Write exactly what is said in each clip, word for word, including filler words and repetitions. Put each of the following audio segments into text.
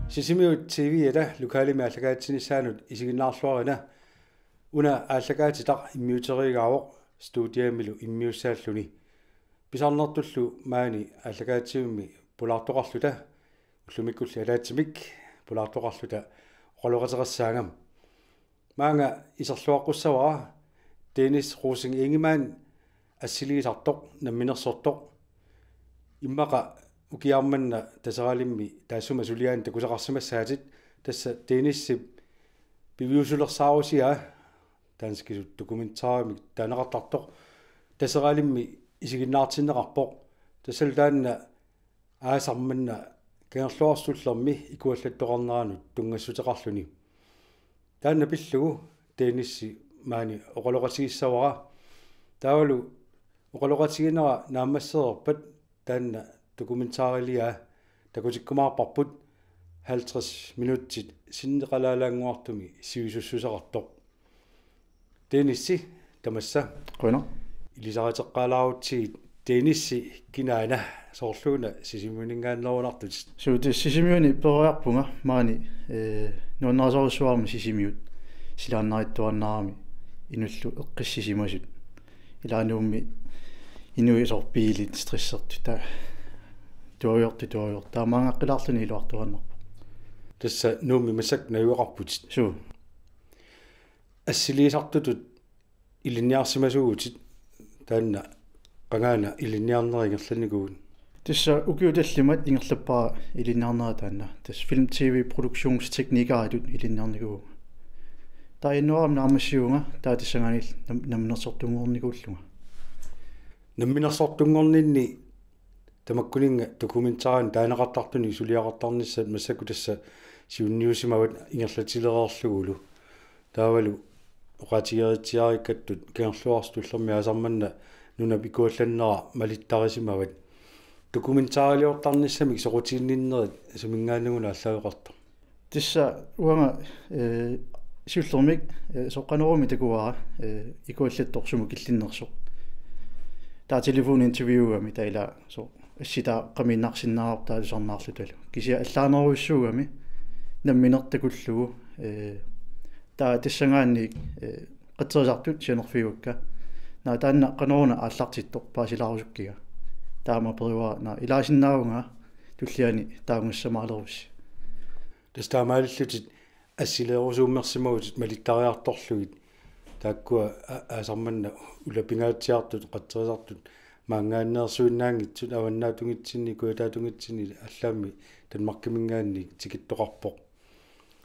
Sisimiut T V-ata lokalimi aallakaatsinissaanut isiginnaarluarina. Una aallakaatitaq immiuteriigaavoq studiamilu immiussaalluni. Pisarnertullu maani aallakaativimmi pulaartoqarluta, ullumikkulli ataatsimik pulaartoqarluta oqaloqateqassaanga. Maanga iserluaqqussavara Dennis Rosing Ingemann, assiliisartoq, namminersortoq. Immaqa ukiarmanna Taseralimmi taassuma suliaanik takusaqarsimassaatit, tassa Dennissip piviusulersaarusiaa danskisut dokumentarimik taaneqartartoq Taseralimmi isiginnaartinneqarpoq. Tassalu taanna aasaq manna Kangerluarsuk Tullermi ikuallattoqarneranut tunngassuteqarluni. Taanna pillugu Dennisip maani oqaloqatigissavara. Taavalu oqaloqatiginera naammassereerpat taanna dokumentariliaa takutikkumaarparput halvtreds minutsit sinneqalaalaannguartumi sivisussuseqartoq. Dennissi, tamassa. Qujanaq. Ilisariteqqaalaarutsigit. Dennissi kinaana, soorluuna Sisimiuninngaanneerunartutit? Suu, tassa Sisimiuni peroriarpunga maani, eh, nuannarisorujussuarmik Sisimiut silaannarittuaannarami inullu eqqissisimasut. Ilaa Nuummi inuit soorlu biilit stressertut, taa tuaviortut tuaviortut. Taamaanngaqqilaarluni iluartuaannarpoq. Tassa Nuummi massakkut najugaqarputit. Suu. Assiliisartutut ilinniarsimasuuvutit, taanna qangaana ilinniarnera ingerlannikuuit? Tassa ukiut tallimat ingerlappara ilinniarnera taanna. Tassa film-tv-produktionsteknikeritut ilinniarnikuuvunga. Taava januaarimi naammassivunga, taava tassanngaanniilli nam-, namminersortunngornikuullunga. Namminersortunngorninni tamakkuninnga dokumentarinik taaneqartartunik suliaqartarnissat massakkut tassa siunniusimavat ingerlatilereerlugulu. Taavalu oqaatigeriitsiarikkattut Kangerluarsuk Tullermi aasaq manna nunap ikuallannera malittarisimavat. Dokumentariliortarnissamik soqutiginninnerit suminngaanniit una allaaveqartoq? Tassa uanga, eh, siullermik, eh, soorlu Qanoruumi takuara, eh, ikuallattoq sumut killinnersoq. Taava telefoninterviewigami taava ilaa soorlu assitaaqqamiinnarsinnaavarput taava tusarnaarlutalu. Kisianni allaanerujussuugami nammineq takullugu, eh, taava tassanngaanniit, eh, qatserisartut sianerfigivakka. Naa taanna Qanoruna aallartittoq paasilaarusukkikka. Taama perivara naa ilaasinnaavunga tulliani taamaassamaalerussi. Tassa taamaalillutit assileerusuummersimavutit malittariartorlugit. Taakkua a-, aasaq manna ulapingaatsiartut, qatserisartut, maanngaanneersuinnaanngitsut, avannaatungitsinni, kujataatungitsinni, allaammi Danmarkiminngaanniit tikittoqarpoq.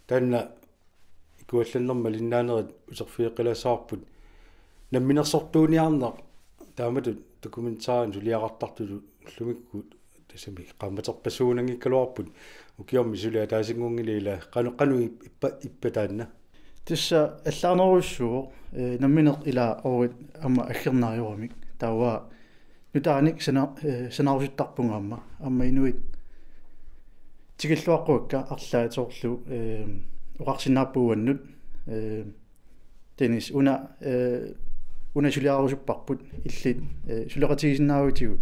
Taanna ikuallannermut malinnaanerit uterfigeqqilaassavarput. Namminersortuuniarneq taamatut dokumentarinik suliaqartartutut ullumikkut tassami qaammaterpassuugunanngikkaluarput, ukiormi suli ataasinngunngilaq, ilaa qanoq, qanoq ip-, ippa, ippa taanna? Tassa allaanerujussuuvoq, eh, nammineq ilaa oorit aamma aggernajoramik. Taava nutaanik sana-, eh, sanarusuttarpunga aamma. Aamma inuit tikilluaqquakka arlaat soorlu, eh, oqarsinnaappugut uannut, eh, Dennis, una, eh, una suliarerusupparput, illit, eh, suleqatigisinnaavitigut.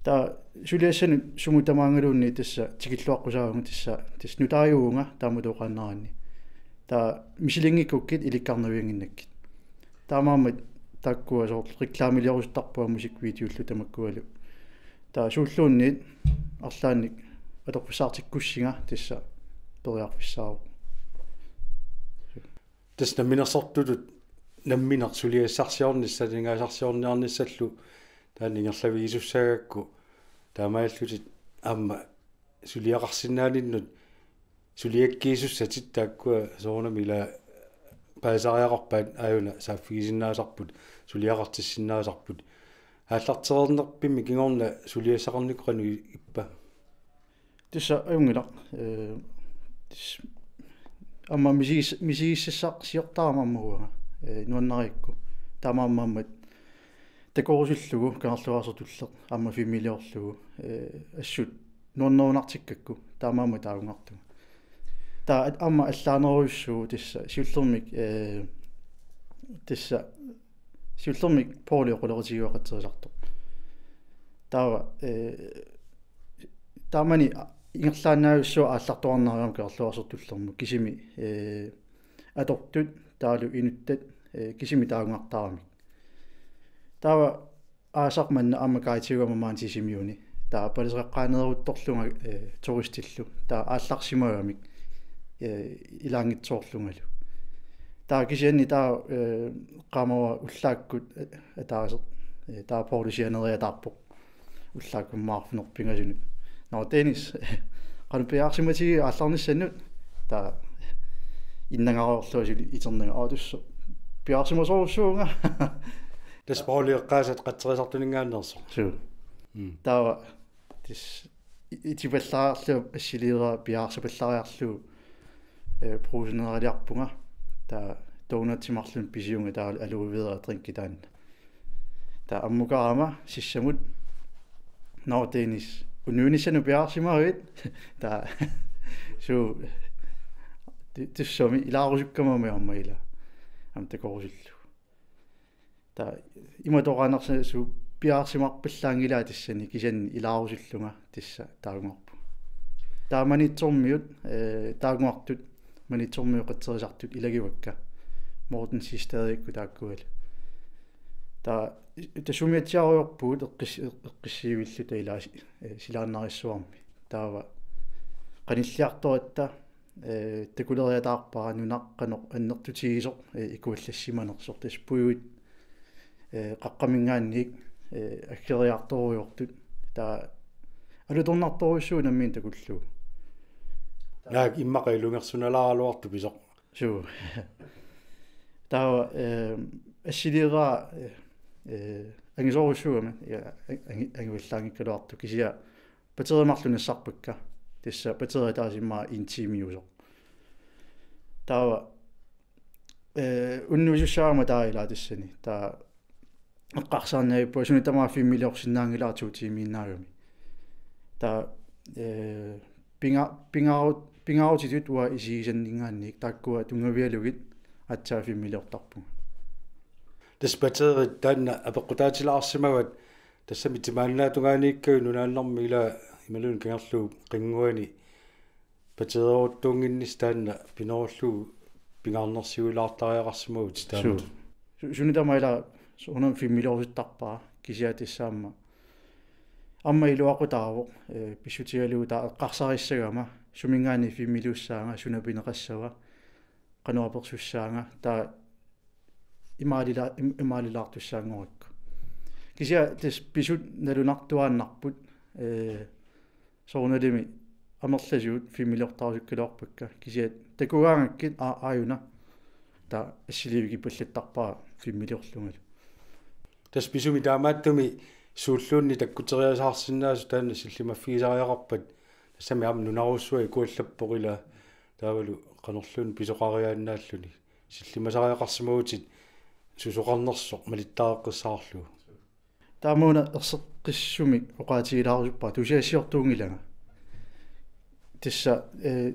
Taava suliassanut sumut tamaangaluunniit tassa tikilluaqqusaavunga tassa, tassa nutaajuvunga taamatut oqaannaraanni. Taava misilinngikkukku ilikkarnaviannginnakkit. Taamaammat taakkua soorlu reklamiliorusuttarpunga musikvideollu tamakkualu. Taava suulluunniit arlaannik atorfissaqartikkussinga tassa periarfissaavoq. Tassa namminersortutut nammineq suliassarsiornissaq, aningaasarsiorniarnissallu taanna ingerlavigisussaagakku, taamaalillutit aamma suliaqarsinnaaninnut suliakkiisussatit, taakkua soorunami ilaa paasisariaqarpaat, aajuna saaffigisinnaasarput, suliaqartissinnaasarput. Aallartereernerpimmi kingorna suliassaqarnikkut qanoq ippa? Tassa ajunngilaq, eh, tassa aamma misigis-, misigissassarsiortarama aamma uanga, eh, nuannarigakku. Taamaammat takorusullugu Kangerluarsuk Tulleq aamma filmiliorlugu, eh, assut nuannerunartikkakku, taamaammat taava ajunngilaq. Taava at-, aamma allaanerujussuuvoq tassa siullermik, eh, tassa siullermik Pouli oqaloqatigiuaqqatserisartoq. Taava, eh, taamani a-, Ingerlaannavissua aallartuarnariarmat Kangerluarsoq Tullermut kisimi, ee, atortut taavalu inuttat, ee, kisimi taagungartaramik. Taava aasaq manna aamma guideugama maani Sisimiuni. Taava paliseqaqqaaneeruttorlunga, ee, turistillu. Taava aallarsimagamik, ee, ilaanngitsoorlungalu. Taava kisianni taava, ee, qaammatit ullaakkut, ee, ataaseq, ee, taava poorlusianeriataarpoq. Ullaakkut maarfineq pingasunut. Nå, Dennis, qanoq piareersimatigit aallarnissannut? Taava innangaarluarlunga suli iternaga: Aa, tassa piareersimasorujussuuvunga. Tassa poorli eqqaasat qatserisartuninngaanneersoq. Suu. Mm. Taava tassa i-, itipallariarlugu assiliiraa piareersipallariarlugu, ee, Brugseneriarpunga. Taava donutsimarlunga pisiunga taava aloe vera drinki taanna. Taava ammukarama sissamut: Nå, Dennis, unnuinissanut piareersimavit? Taava suu, ti-, tassami ilaarusukkamma aamma ila. Aamma takorusullugu. Taava imatoqaannarsa suu piareersimarpallaanngilaa tassani kisianni ilaarusullunga tassa taagungarpunga. Taava Maniitsormiut, ee, taagungartut, Maniitsormiut qatserisartut ilagivakka. Morten Sistadekkut taakkualu. Taava tassa umiatsiarujoorpugut eqqis-, eqqissivilluta ilaa si-, ee, silaannarissuarmi. Taava qanilliartoratta, ee, takuleriataarpara nunaq qanoq annertutigisoq, ee, ikuallassimanersoq, tassa pujuit, ee, qaqqaminngaanniit, ee, aggeriartorujoortut. Taava alutornartorujussuuvoq nammineq takullugu. Naak immaqa ilungersunalaaraluartoq pisoq. Suu. Taava, ee, assiliiraa, ee, ee, angisoorujussuugami, ja, angi-, angivallaanngikkaluartoq, kisianni batteriit marluk nassarpakka. Tassa batteriit ataaseq immaqa en tiimiusoq. Taava, ee, unnuisussaagama taava ilaa tassani. Taava eqqarsarniarippunga suna tamaat filmiliorsinnaanngilara to tiimiinnaagami. Taava, ee, pinga-, pingaarut-, pingaarutitut uanga isigisanninngaanniit taakkua tunngavigalugit aatsaat filmiliortarpunga. Tassa batteriit taanna apeqqutaatilaarsimavat, tassami timaannaatungaaniikkagut nunaannarmi ilaa imaluunniit kangerluup qinnguani batteriittuunnginnissaq taanna pinerullugu pingaarnersiulaartariaqarsimavutit taama. Suu. Su-, suna tamaat ilaa su-, una filmilioruttarpara kisianni tassa aamma. Aamma iluaqutaavoq, ee, pissutigalugu taava eqqarsarissagama suminngaanniit filmiliussaanga, suna pineqassava, qanoq apersussaanga, taava imaalila-, im-, imaalilaartussaanngorakku. Kisianni tassa pisut nalunartuaannarput, ee, soorunalimi amerlasuut filmiliortarusukkaluarpakka. Kisianni takugaangakkit aa-, aajuna taava assiliivikipallattarpara filmiliorlungalu. Tassa pisumi taamaattumik suulluunniit takkuteriasaarsinnaasoq taanna sillimaffigisariaqarpat, tassami aamma nunarsuaq ikuallappoq ilaa, taavalu qanorluunniit pisoqariaannaalluni. Sillimasariaqarsimavutit susoqarnersoq malittaaqqissaarlugu. Taamauna erseqqissumik oqaatigilaarusuppara, tusiassiortuunngilanga. Tassa, ee,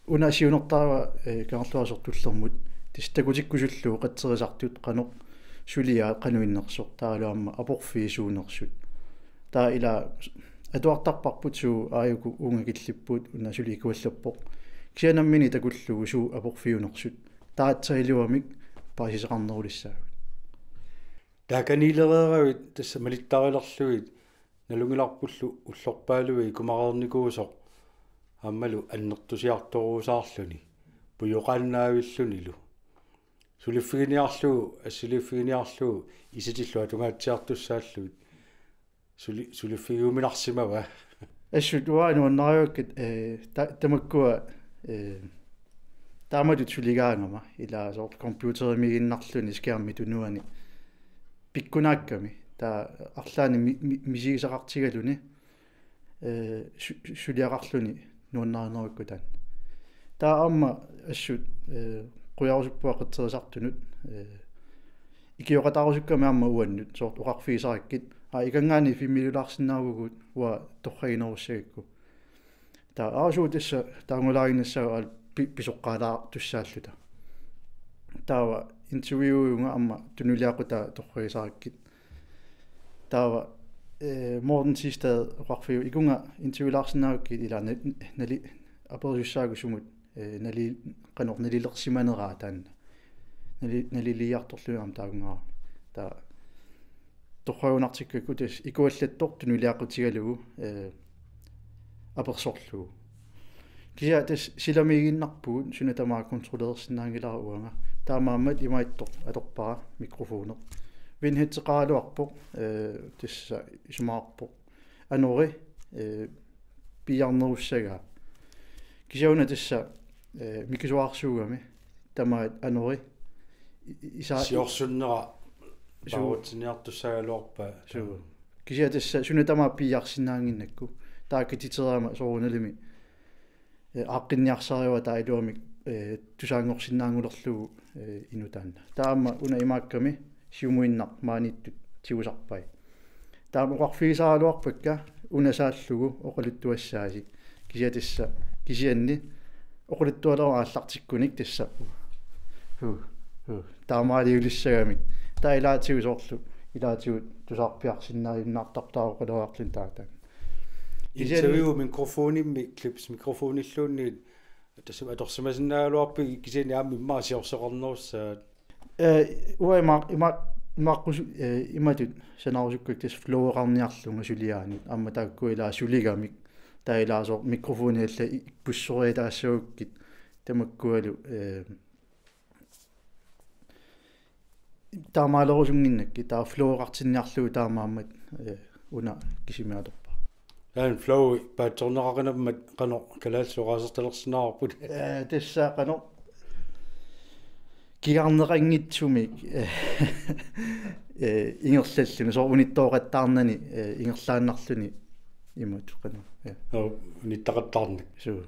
una siunertarava, ee, Kangerluarsoq Tullermut. Tassa takutikkusullugu qatserisartut qanoq suliaat, qanoq innersoq, taavalu aamma aporfiit suunersut. Taava ilaa atuartarparput suut aajuku uunga killippugut, una suli ikuallappoq. Kisianni nammineq takullugu suut aporfiunersut. Taava aatsaat iluamik paasisaqarnerulissaagut. Taakaniilereeravit tassa malittarilerlugit nalunngilarpullu ullorpaalui ikumareernikuusoq aammalu annertusiartoruusaarluni pujoqaannaavillunilu. Suliffiginiarlugu, assiliiffiginiarlugu isatillu atungaatsiartussaallugit. Suli-, suliffigiuminarsimava? Assut uanga nuannarivakka, ee, ta-, tamakkua, ee, taamatut suligaangama, ilaa soorlu computerimiiginnarluni skærmip tunuani pikkunaakkami, taava arlaannik mi-, mi-, misigisaqartigaluni, ee, su-, su-, suliaqarluni nuannarineruakku taanna. Taava aamma assut, ee, qujarusuppunga qatserisartunut, ee, ikioqataarusukkami aamma uannut, soorlu oqarfigisarakkit: Aa, ikanngaanniit filmiliulaarsinnaavugut uanga torraginerussagakku. Taava: Aa, suu, tassa taagulaaginnassaaq, aal pi-, pisoqqaalaartussaalluta. Taava interviewivunga aamma tunuliaqutaa torragisarakkit. Taava, Eh, Morten Thisted oqarfiup ikunga interviewlaarsinnaavakkit ila na-, nali-, aperusussaagut sumut, eh, nali-, qanoq nalilersimaneraa taanna. Nali-, naliliiartorlugit aamma taagungaarami. Taava torragunartikkakku tassa ikuallattoq tunuliaqutigalugu, eh, apersorlugu. Kisianni tassa silamiiginnarpugut suna tamaat kontrollersinnaanngilara uanga. Taamaammat imaattoq atorpara mikrofoni. Vinheadseqaraluarpoq, eh, tassa isumaqarpoq. Anori, eh, piiarnerussagaa. Kisianni una tassa, eh, mikisuarsuugami tamaat anori. I-, i-, isa-, siorsunnera suu. Paarutsiniartussagaluarpaa. Suu. Kisianni tassa suna tamaat piiarsinnaannginnakku. Taava katiterama soorunalimi, eh, aaqqinniarsarivaat taava iluamik, eh, tusaanngorsinnaanngulerlugu, eh, inuk taanna. Taava aamma una imaakkami siumuinnaq maaniittut tigusarpai. Taava oqarfigisaraluarpakka una saallugu oqaluttuassaasi. Kisianni tassa, kisianni oqaluttualerama aallartikkunik tassa. Hu, hu. Taamaaliulissagamik. Taava ilaatigut soorlu, ilaatigut tusarpiarsinnaajunnaartarput taava oqalugiarluni taava taanna. Kisianni interview mikrofonimmi, clips mikrofonilluunniit, tassa atorsimasinnaagaluarpit kisianni aamma immaqa siorsoqarnerussaat. Eh, uanga ima-, ima-, imaaqqusu-, eh, imatut sanarusukkakku tassa floweqarniarlunga suliaanut. Aamma taakku ilaa suligamik. Taava ilaa soorlu mikrofoni alla i-, ippussoriataassagukkit tamakkualu, eh, taamaalerusunnginnakkit, taava floweqartinniarlugu taamaammat, eh, una kisimiitorpara. Taanna flow paatsoorneqaqinammat qanoq kalaallisut oqaasertalersinnaavarput. Eh, tassa qanoq kigarneqanngitsumik, eh, eh, ingerlalluni, soorlu unittooqattaarnani, eh, ingerlaannarluni imatut qanoq. Eh. Joo, unittaqattaarnak. Suu.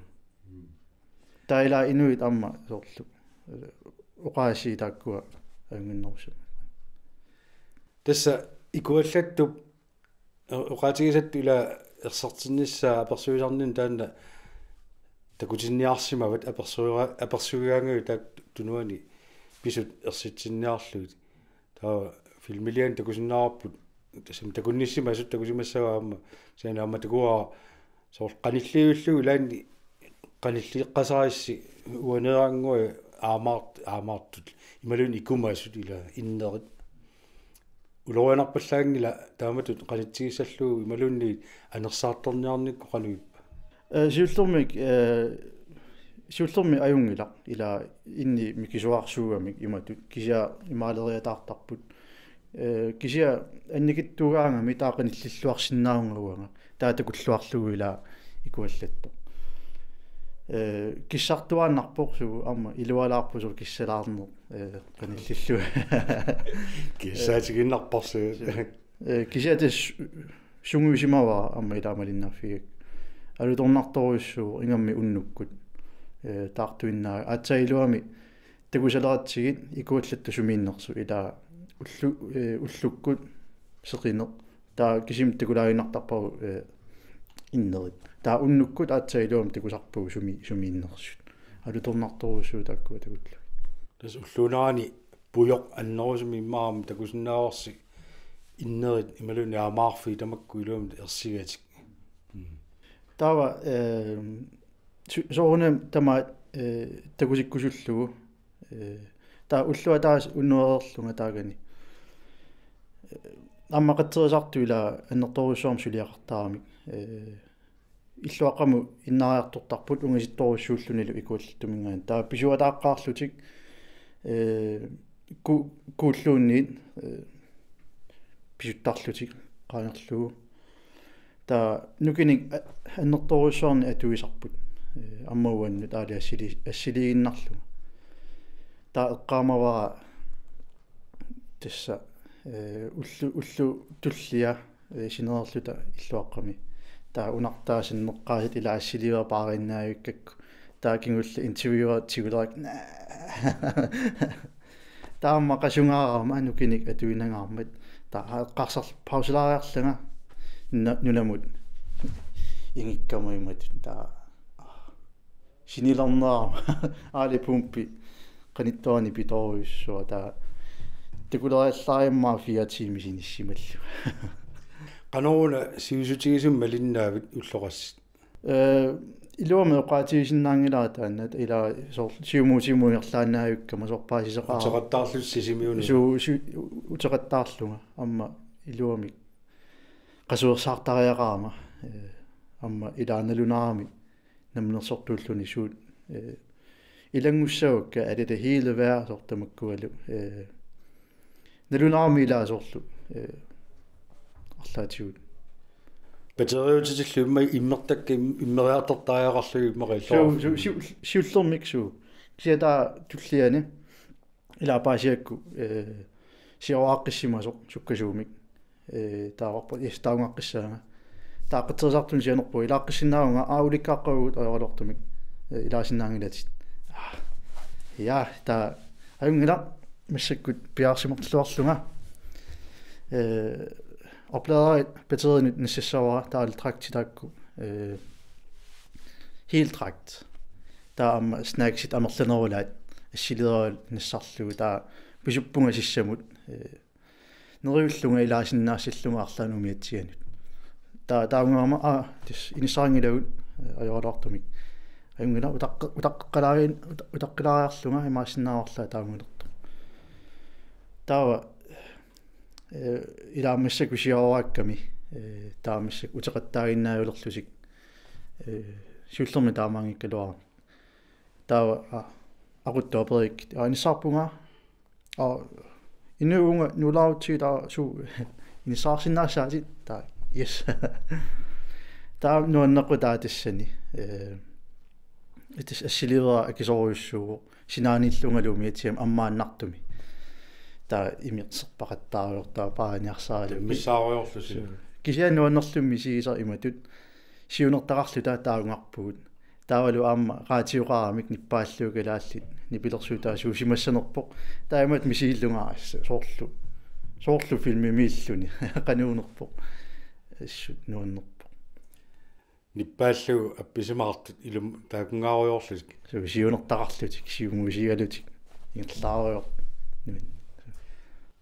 Taava ilaa inuit aamma soorlu, eh, oqaasii taakkua ajunnginnerussammata. Tassa ikuallattup, eh, oqaatigisattut ilaa ersertinnissaa apersuisarnini taanna takutinniarsimavat apersuiga-, apersuigaangavit taakku tunuani pisut ersitsinniarlugit. Taava filmiliani takusinnaavarput, tassami takunnissimasut takusimassavaat aamma, kisianni aamma takuara soorlu qanillivillugu ilaanni qanilleqqasarissi uaneerannguaq aamaart-, aamaartut. Imaluunniit ikumasut ilaa innerit. Ulorianarpallaanngilaq taamatut qanitsigissallugu imaluunniit anersaartorniarnikkut qanoq ippa? Eh, siullermik, eh, siullermik ajunngilaq ilaa inni mikisuarsuugamik imatut kisianni imaaleriataartarput. Eh, kisianni annikitsuugaangami taava qanillilluarsinnaavunga uanga. Taava takulluarlugu ilaa ikuallattoq. Eh, kissartuaannarpoq suu aamma ilualaarpoq suu kissalaarneq, eh, qanillillugu. Kissaatigiinnarparsi. Eh, kisianni tassa sungiusimavara aamma ilaa malinnaaffigigakku. Alutornartorujussuuvoq ingammik unnukkut. Eh, taartuinnaa aatsaat iluamik takusaleratsigit ikuallattoq sumiinnersoq ilaa ullu-, eh, ullukkut seqineq. Taava kisimik takulaaginnartarpagut, eh, innerit. Taava unnukkut aatsaat iluamik takusarpagut sumi-, sumiinnersut. Alutornartorujussuuvoq taakkua takullugit. Tassa ulluunerani pujoq annerusumik immaqa aamma takusinnaavarsi innerit imaluunniit aamaarfiit tamakku iluamik ersigatik. Mm. Taava, eh, su-, soorunami tamaat, eh, takutikkusullugu. Eh, taava ulloq ataaseq unnuereerlunga taakani. Eh, aamma qatserisartut ilaa annertoorujussuarmik suliaqartaramik. Eh, illuaqqamut innaariartortarput ungasittorujussuullunilu ikuallattuminngaanniit. Taava pisuataaqqaarlutik, eh, ku-, kuulluunniit, eh, pisuttarlutik qaangerlugu. Taava nukinnik a-, annertoorujussuarnik atuisarput, eh, aamma uannut aali assili-, assiliiginnarlunga. Taava eqqaamavara tassa, eh, ullu-, ullut tulliat, eh, sinererluta illuaqqami. Taava unartaa sinneqqaasat ilaa assiliivara paariinnaavikkakku. Taava kingulleq interviewer tigulerakku. Taava aamma qasungaarama nukinnik atuinangaarmat. Taava eqqarsarl-, pauselaariarlanga nu-, nunamut ingikkama imatut. Taava sinilernerama aali pumpi qanittuani pitoorujussuaq taava takuleriallaariarama fire timer sinissimallugu. Qanoruna sivisutigisumik malinnaavit ulloqassit? Eh, iluamik oqaatigisinnaanngilara taanna, ila soorlu siumuusimuiorlaannaavikkama soorlu paasiseqaara. Uteqattaarlutit Sisimiuni. Su-, su-, uteqattaarlunga aamma iluamik qasuersaartariaqarama, eh, aamma ilaannalunaarami namminersortuulluni suut, eh, ilanngussavakka, er det det hele værd, soorlu tamakkualu, eh, nalunaarami ilaa soorlu, eh, arlaatigut. Batteriutitillu imma immertakka im-, immeriartortariaqarlugit immaqa illoqarfik. Su-, su-, siu-, siullermik su. Kisianni taava tulliani ilaa paasiakku, eh, sioraqqissimasoq sukkasuumik. Eh, taava arpa-, yes, taungaqqissaanga. Taava qatserisartuni sianerpoq, ilaaqqissinnaavunga, aa, ulikkaaqqavugut ajoraluartumik. Eh, ilaasinnaanngilatit. Ah, ja, taava ajunngilaq massakkut piareersimartilluarlunga. Eh, opladerit batteriinut nassassavara, taava trakti taakku. Eh, helt trakt. Taava aamma snacksit amerlanerulaat assiliinerit nassarlugu, taava pisuppunga sissamut, eh, neriullunga ilaasinnaassallunga arlaannik umiatsianut. Taava taavunga aamma, aa, tassa inissarinngilagut, eh, ajoraluartumik. Ajunngilaq utaqqi-, utaqqeqqalaariin-, uta-, utaqqilaariarlunga imaassinnaavarlunga taavungalertoq. Taava, eh, ilaa massakkut sioraakkami, eh, taava massakkut uteqattaaginnaajulerlutik. Eh, siullermik taamaanngikkaluarami. Taava, aa, aquttup aperikkit. Aa, inissaarpunga. Aa, inuuvunga nuulaarutsigit, aa, suu, inissaarsinnaassaatit. Taava, yes. Taava nuanneqqutaa tassani. Eh, itis assiliivera akisoorujussuuvoq. Sinaaniillungalu umiatsiamik ammaannartumik. Taava imerserpaqattaarujoortoq, taava paaniarsaralugu. Missaarujorlusi. Kisianni nuannerlummi misigisara imatut. Siunertaqarluta taava taamaappugut. Taavalu aamma raatioqaramik nippaallugu kalaallit nipilersuutaasuusimassanerpoq. Taamaat misigillunga assut soorlu. Soorlu filmimiilluni. Qanuunerpoq. Assut nuannerpoq. Nippaallugu appisimaartut ilumut taakungaarujoorlutik. Suu, siunertaqarlutik, siumuusigalutik. Ingerlaarujoorput.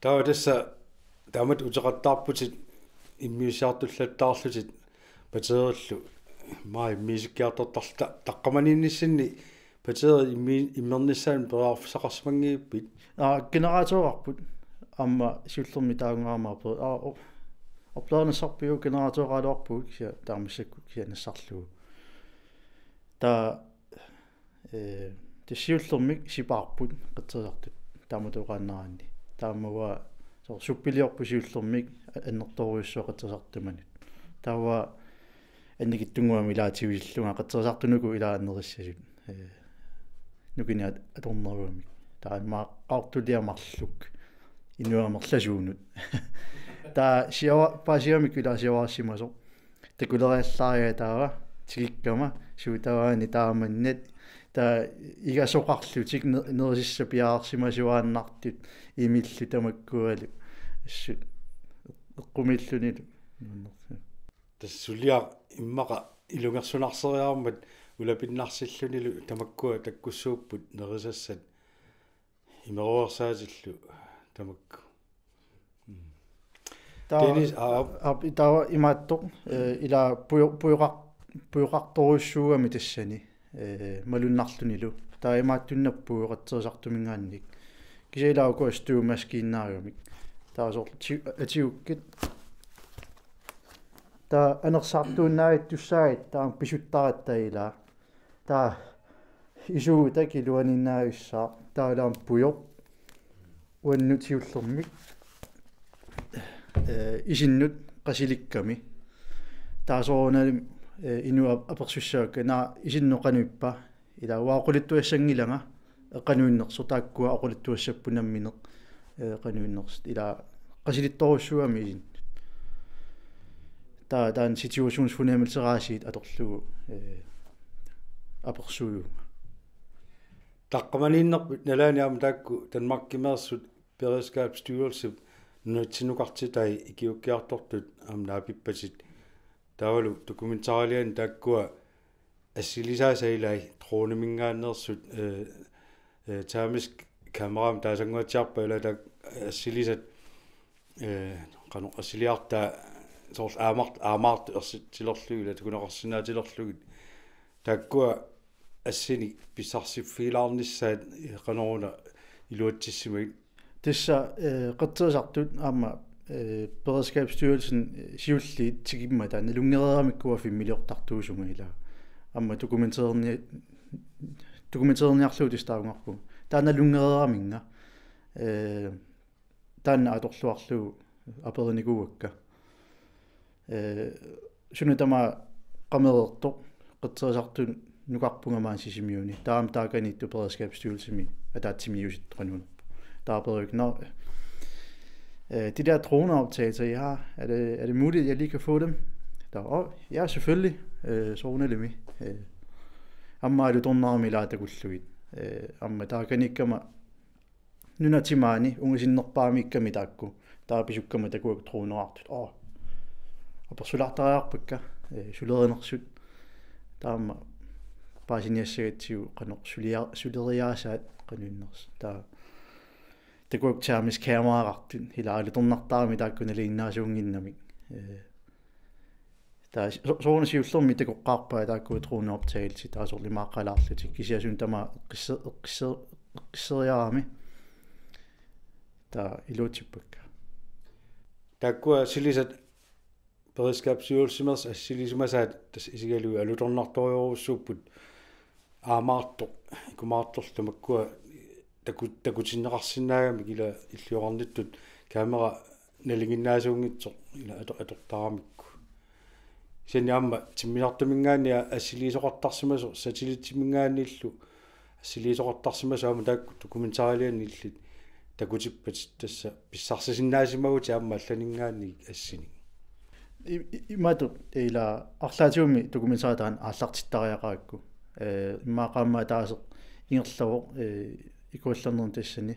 Taava tassa taamatut uteqattaarputit, immiussiartullattaarlutit, batterillu, maa immiusikkiartortarluta, taqqamaniinnissinni batteriit immi-, immernissaannut periarfissaqarsimanngivippit? Aa, generatorerput. Aamma siullermik taavunga aamma per-, aa, o-, opladernassarpiuk generatoreraluarpugut kisianni taamaassakku kisianni nassarlugu. Taava, eh, tassa siullermik sipaarput qatserisartut taamatut oqaannaraanni. Taava uanga soorlu suppiliorput siullermik a-, annertoorujussuaq qatserisartut tamanut. Taava annikitsunnguamik ilaatigisillunga qatserisartut uku ilaa annerissasut. Eh, nukini at-, atornerugamik. Taava immaqa qaqortuliaq marluk. Inuit amerlasuunut. Taava siora-, paasigamikku ilaa siorarsimasoq. Takuleriallaariga taava tikikkama suutavaani taamannat, taava igasoqarlutik ne-, nerisissat piareersimasuaannartut imillu tamakkualu assut eqqumiillunilu. Tassa suliaq immaqa ilungersunarseriarmat ulapinnarsillunilu tamakkua takkussuupput nerisassat imeruersaatillu tamakku. Mm. Taava, Dennis, aa, aap, taava imaattoq, eh, ilaa pujo-, pujoqar-, pujoqartorujussuugami tassani, eh, malunnarlunilu. Taava imaattunnappugut qatserisartuminngaanniit. Kisianni ilaa uku stuemaskiinnaagami. Taava soorlu ti-, atigukkit. Taava anersartuinnaavittussaagit, taava pisuttaratta ilaa. Taava isuutak iluaniinnavissaaq, taava ilaanni pujoq uannut siullermik, eh, isinnut qasilikkami. Taava soorunami, eh, inuit ap-, apersussavakka, naa isinnut qanoq ippa, ilaa uanga oqaluttuassanngilanga, qanoq innersoq, taakkua oqaluttuassapput nammineq, eh, qanoq innersoq, ilaa qasilittorujussuugami isinnut. Taava taanna situationsfornemmelse atorlugu, eh, apersuivunga. Taqqamaniinnerpit nalaani aamma taakku Danmarkimeersut Beredskabsstyrelsip nunatsinnukartitai ikiuukkiartortut aamma naapippatit. Taavalu dokumentariliani taakkua assilisaasa ilai droneminngaanneersut, eh, eh, termisk kameramik taasannguatsiarpaat ilaa taakku assilisat, eh, qanoq assiliartaa soorlu aamart-, aamart ersitsilerlugit, takuneqarsinnaatilerlugit. Taakkua assinik pissarsiffigilaarnissaat qanoruna iluatsissimagit? Tassa, eh, qatserisartut aamma, eh, Beredskabsstyrelsen, eh, siulliit tikimmata nalunngereeramikkua filmiliortartuusunga ila. Aamma dokumentererni-, dokumentererniarlugu tassa taakkunarpunga. Taanna nalunngereeraminga, eh, taanna atorluarlugu aperinikuuakka. Eh, suna tamaat qamereertoq, qatserisartut nukarpunga maani Sisimiuni. Taava taakaniittoq Beredskabsstyrelsimi ataatsimiiusittoq qanuunerpoq. Taava aperiuakka, nå, eh, de der droneoptagelser, I har, er det, er det muligt, at jeg lige kan få dem? Der, åh, ja, selvfølgelig, eh, soorunalimi. Eh, aamma alutornarami ilaa takullugit. Eh, aamma taakaniikkama nunap timaani ungasinnerpaamiikkami taakku. Taava pisukkama takuakka droneertut. Åh. Apersulaartariaqarpakka, eh, sulerinersut. Taava aamma paasiniassagatsigu qanoq sulia-, suleriaasaat qanuinnersut. Taava takuakka termisk kameraqartut. Ila alutornartarami taakku nalinginnaasuunnginnamik. Eh, taava so-, soorunami siullermik takoqqaarpaa taakku droneoptagelsit, taava soorlu imaaqqalaarlutik, kisianni suna tamaat eqqisse-, eqqisse-, eqqisseriarami. Taava iluatsippakka. Taakkua assilisat Beredskabsstyrelsimeersut assilisimasaat tassa isigalugit alutornartorujussuupput, aamaartoq, ikumaartorlu tamakkua taku-, takutinneqarsinnaagamik ila ilioqarnittut kamera nalinginnaasuunngitsoq ila ato-, atortaramikku. Kisianni aamma timmisartuminngaanniit assiliisoqartarsimasoq, satellittiminngaanniillu assiliisoqartarsimasoq aamma taakku dokumentarilianni illit takutippatit, tassa pissarsisinnaasimavutit aamma allaninngaanniit assinik. I-, i-, imatut ila arlaatigummi dokumentari taanna aallartittariaqarakku. Eh, immaqa aamma ataaseq ingerlavoq, eh, ikuallannermi tassani.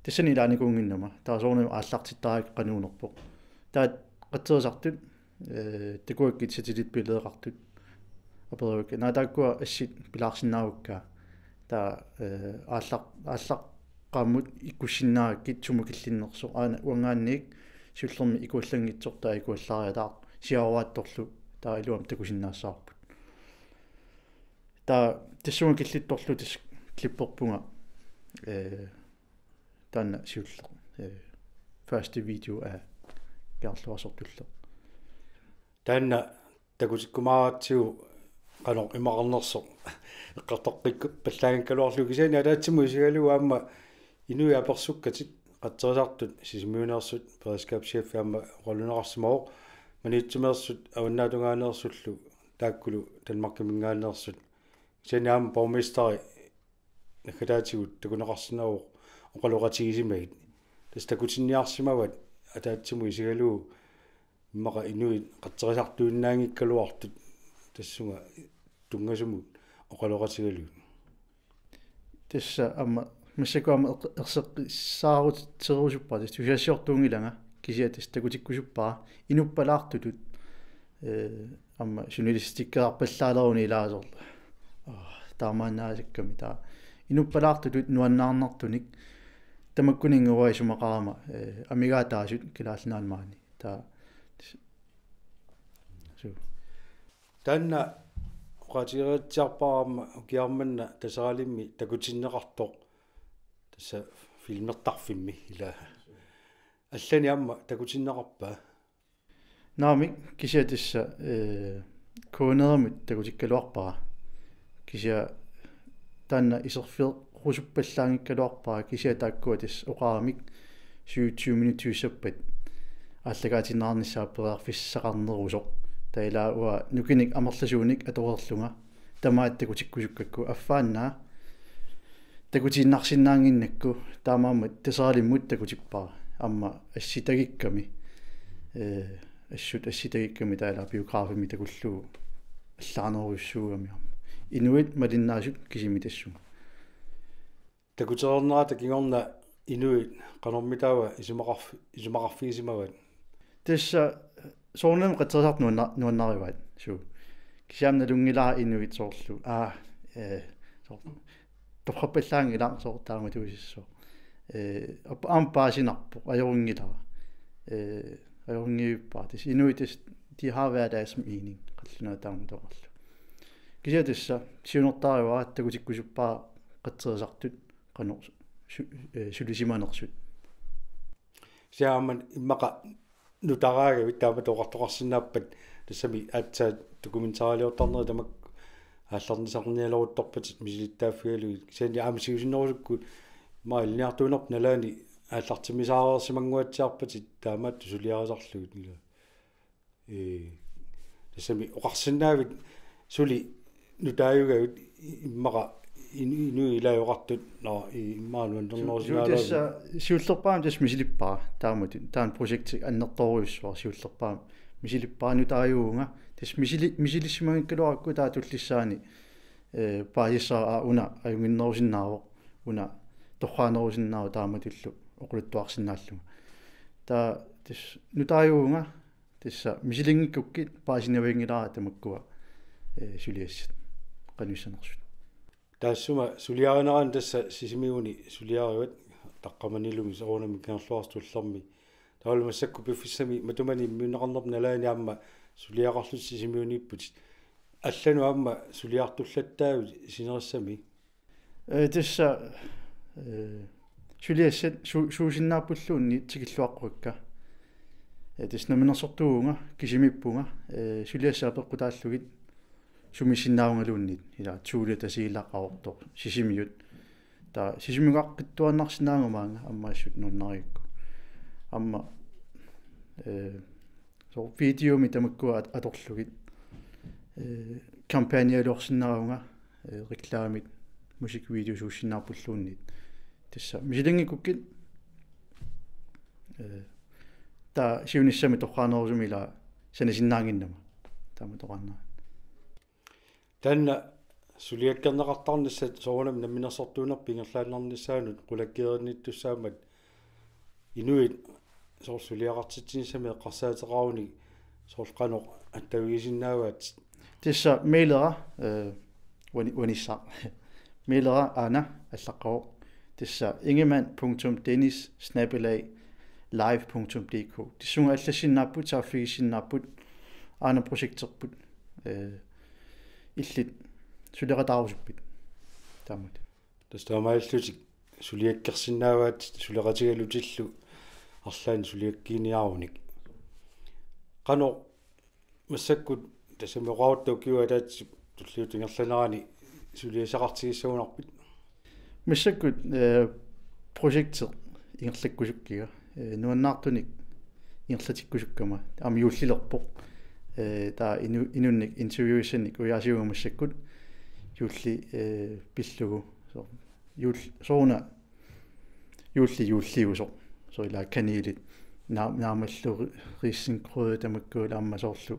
Tassani ilaanikuunnginnama. Taava soorunami aallartittariaqarpoq qanuunerpoq. Taava qatserisartut, eh, takuakkit satellitbilledeqartut. Aperiuakka, naa taakkua assit pilaarsinnaavakka. Taava, eh, aallaq-, aallaqqaammut ikkussinnaagakkit sumut killinnersoq. Aana uanngaanniit siullermik ikuallanngitsoq, taava ikuallaariataartoq siaruaattorlu, taava iluamik takusinnaassavarput. Taava tassunga killittorlu tassa klipperpunga, eh, taanna siulleq, eh, første video af Gerluarsortulleq. Taanna takutikkumaaratsigu qanoq imaqarnersoq eqqartoqqikku pallaanngikkaluarlugu, kisianni ataatsimut isigalugu aamma inuit apersukkatit, qatserisartut, Sisimiuneersut, beredskabschef aamma oqaluneqarsimavoq, Maniitsumeersut, Avannaatungaaneersullu, taakkulu Danmarkiminngaanneersut. Kisianni aamma borgmesteri naggataatigut takuneqarsinnaavoq oqaloqatigisimagit. Tassa takutinniarsimavat ataatsimut isigalugu immaqa inuit qatserisartuinnaanngikkaluartut tassunga tunngasumut oqaloqatigalugit. Tassa aamma massakkut aamma eq-, erseqqissaaruterusuppara, tassa tusagassiortuunngilanga, kisianni tassa takutikkusuppara inuppalaartutut, eh, aamma journalistikkeqarpallaaleruni ilaasorlu. Åh, taamaannaasakkami taava. Inuppalaartutut nuannaarnartunik tamakkuninnga uanga isumaqarama, eh, amigaataasut Kalaallit Nunaanni maani. Taava. Su. Taanna oqaatigereeriarpara aamma ukiarmanna Taseralimmi takutinneqartoq, tassa filmertarfimmi ila. Allani aamma takutinneqarpa? Naamik, kisianni tassa, eh, K N R-imut takutikkaluarpara. Kisianni taanna iserfigurusuppallaanngikkaluarpara, kisianni taakkua tassa oqaramik syvogtyve minuttiussappat aallakaatinneqarnissaa periarfissaqarnerusoq. Taava ila uanga nukinnik amerlasuunik atoreerlunga tamaat takutikkusukkakku, affaannaa takutiinnarsinnaannginnakku, taamaammat Taseralimmut takutippara. Aamma assitagikkami, eh, assut assitagikkami taava ila biografimi takullugu allaanerujussuugami aamma. Inuit malinnaasut kisimi tassunga. Takutereernerata kingorna inuit qanormitaava isumaqarf-, isumaqarfigisimavaat? Tassa soorunami qatserisartut nuanna-, nuannarivaat. Suu. Kisianni nalunngilara inuit soorlu, aa, eh, soorlu torrappallaanngilaq soorlu taamatuusissaaq. Eh, aap-, aamma paasinarpoq, ajorunngilara. Eh, Ajorngivippara. Tassa inuit tassa, de har hver deres mening. Qallunaatut taama toqarlu. Kisianni tassa siunertaraara takutikkusuppara qatserisartut qanoq su-, eh, sulisimanersut. Siaamman immaqa nutaraagavit taama toqartoqarsinnaappat tassami aatsaat dokumentariliortarnerit tamakku aallarnisarnialeruttorpatit misilittaaffigalugit. Kisianni aamma siusinnerusukkut immaqa ilinniartuunerput nalaani aallartimmisaareersimannguatsiarpatit taamaattoq suliarisarlugit ila. Ee, tassami oqarsinnaavit suli nutaajugavit immaqa in-, inuit ilai oqartut, nå, i-, immaqa nuannernerusinnaalaarluni. Tassa siullerpaamik tassa misilippara taamatut. Taanna projekti annertoorujussuaq siullerpaamik misilippara nutaajuvunga. Tassa misili-, misilissimagakkaluarakku taava tullissaani, eh, paasissavara una ajunnginnerusinnaavoq, una torraanerusinnaavoq taamatullu oqaluttuarsinnaallunga. Taava tassa nutaajuvunga, tassa misilinngikkukku paasinavianngilara tamakkua, eh, suliassat qanoq issanersut. Taassuma suliarinerani tassa Sisimiuni suliarivat taqqamanilumi soorunami Kangerluarsuk Tullermi. Taavalu massakkut piffissami matumani immiunneqarnerput nalaani aamma suliaqarlutit Sisimiuniipputit. Allanut aamma suliartullattaavit sinerissami? Eh, tassa, eh, suliassat su-, suusinnaappulluunniit tikilluaqquakka. Eh, tassa namminersortuuvunga, kisimiippunga, eh, suliassat apeqqutaallugit sumiissinnaavungaluunniit, ila Thule Tasiilaq avortoq, Sisimiut. Taava Sisimiugaqqittuaannarsinnaagama aamma assut nuannarigakku. Aamma, eh, soorlu videomik tamakkua at-, atorlugit. Eh, kampagnealuorsinnaavunga, eh, reklamit, musikvideo suusinnaappulluunniit. Tassa misilinngikkukku, eh, taava siunissami torraanerusumik ila sanasinnaannginnama. Taama toqaannaa. Taanna suliakkerneqartarnissat soorunami namminersortuunerput ingerlaannarnissaanut qulakkeerinnittussaammat inuit soorlu suliaqartitsinissami eqqarsaateqarunik soorlu qanoq attavigisinnaavaat? Tassa mailera, eh, uani-, uanissaq. Mailera aana allaqqavoq. Tassa ingemann punktum dennis snabel-a live punktum d k. Tassunga allassinnaapput, saaffigissinnaapput, aana projekterput, eh, illit suleqataarusuppit. Taamatut. Tassa taamaalillutik suliakkersinnaavaat suleqatigalutillu arlaannik suliakkiiniarunik. Qanoq massakkut tassami oqarutta ukiup ataatsip tulliuttup ingerlanerani suliassaqartigissagunarpit? Massakkut, eh, projekti ingerlakkusukkiga, eh, nuannaartunik ingerlatikkusukkama, aamma juullilerpoq. Eh, taava inu-, inunnik interviewissannik ujaasivunga massakkut juulli, eh, pillugu. So, juul-, sooruna juulli juulliusoq. Soorlu ila kanilit naa-, naamallu ri-, risengrød tamakku ila aamma soorlu,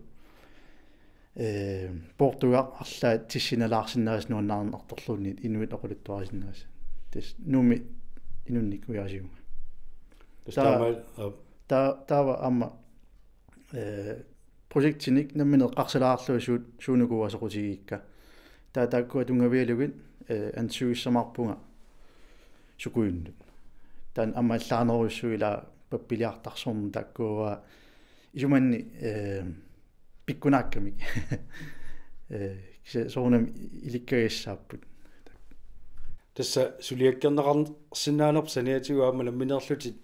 eh, poortugaq arlaat tissinalaarsinnaasut nuannaarnartorluunniit inuit oqaluttuarisinnaasut. Tassa Nuummi inunnik ujaasivunga. Tassa taava, taama, aa. Ta-, taava aamma, eh, projektinik nammineq eqqarsalaarlugu suut, suunuku uanga soqutigigikka. Taava taakkua tunngavigalugit, eh, ansøgissamaarpunga sukujunnut. Taanna aamma allaanerujussuuvoq ila pappiliartarsorneq taakkua isumanni, eh, pikkunaakkamik. Eh, kisianni soorunami ilikkagassaapput. Tassa suliakkerneqarsinnaanerput saniatigut aamma nammineerlutit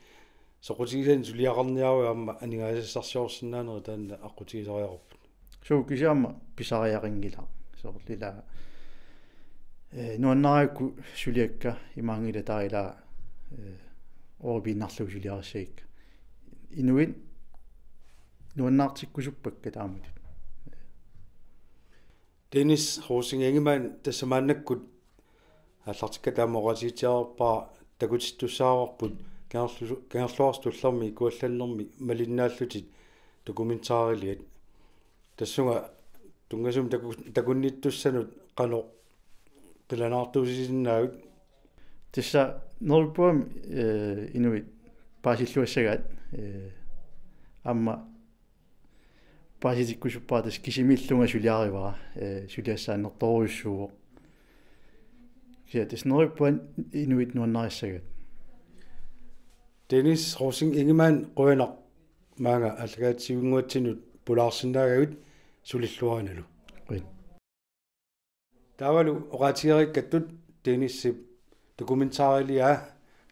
soqutigisannik suliaqarniaruit aamma aningaasassarsiorsinnaanerit taanna aqqutigisariaqarput. Suu, kisianni aamma pisariaqanngilaq. Soorlu ila, eh, nuannarigukku suliakka imaanngilaq taava ila, eh, ooripiinnarlugu suliarissagikka. Inuit nuannaartikkusuppakka taamatut. Dennis Rosing Ingemann, tassa maannakkut aallartikkatta aamma oqaatigitsiarpara takutittussaavarput Kangerlu-, Kangerluarsuk Tullermi ikuallannermi malinnaallutit dokumentariliat. Tassunga tunngasumik taku-, takunnittussanut qanoq qilanaartuusisinnaavit? Tassa neriuppunga, eh, inuit paasilluassagaat, eh, aamma paasitikkusuppara, tassa kisimiillunga suliarivara, eh, suliassaannertoorujussuuvoq. Kisianni tassa neriuppunga inuit nuannarissagaat. Dennis Rosing Ingemann, qujanaq maanga aallakaatitsivinnguatsinnut pulaarsinnaagavit sulilluarinalu. Qujan. Taavalu oqaatigereerikkattut Dennisip dokumentariliaa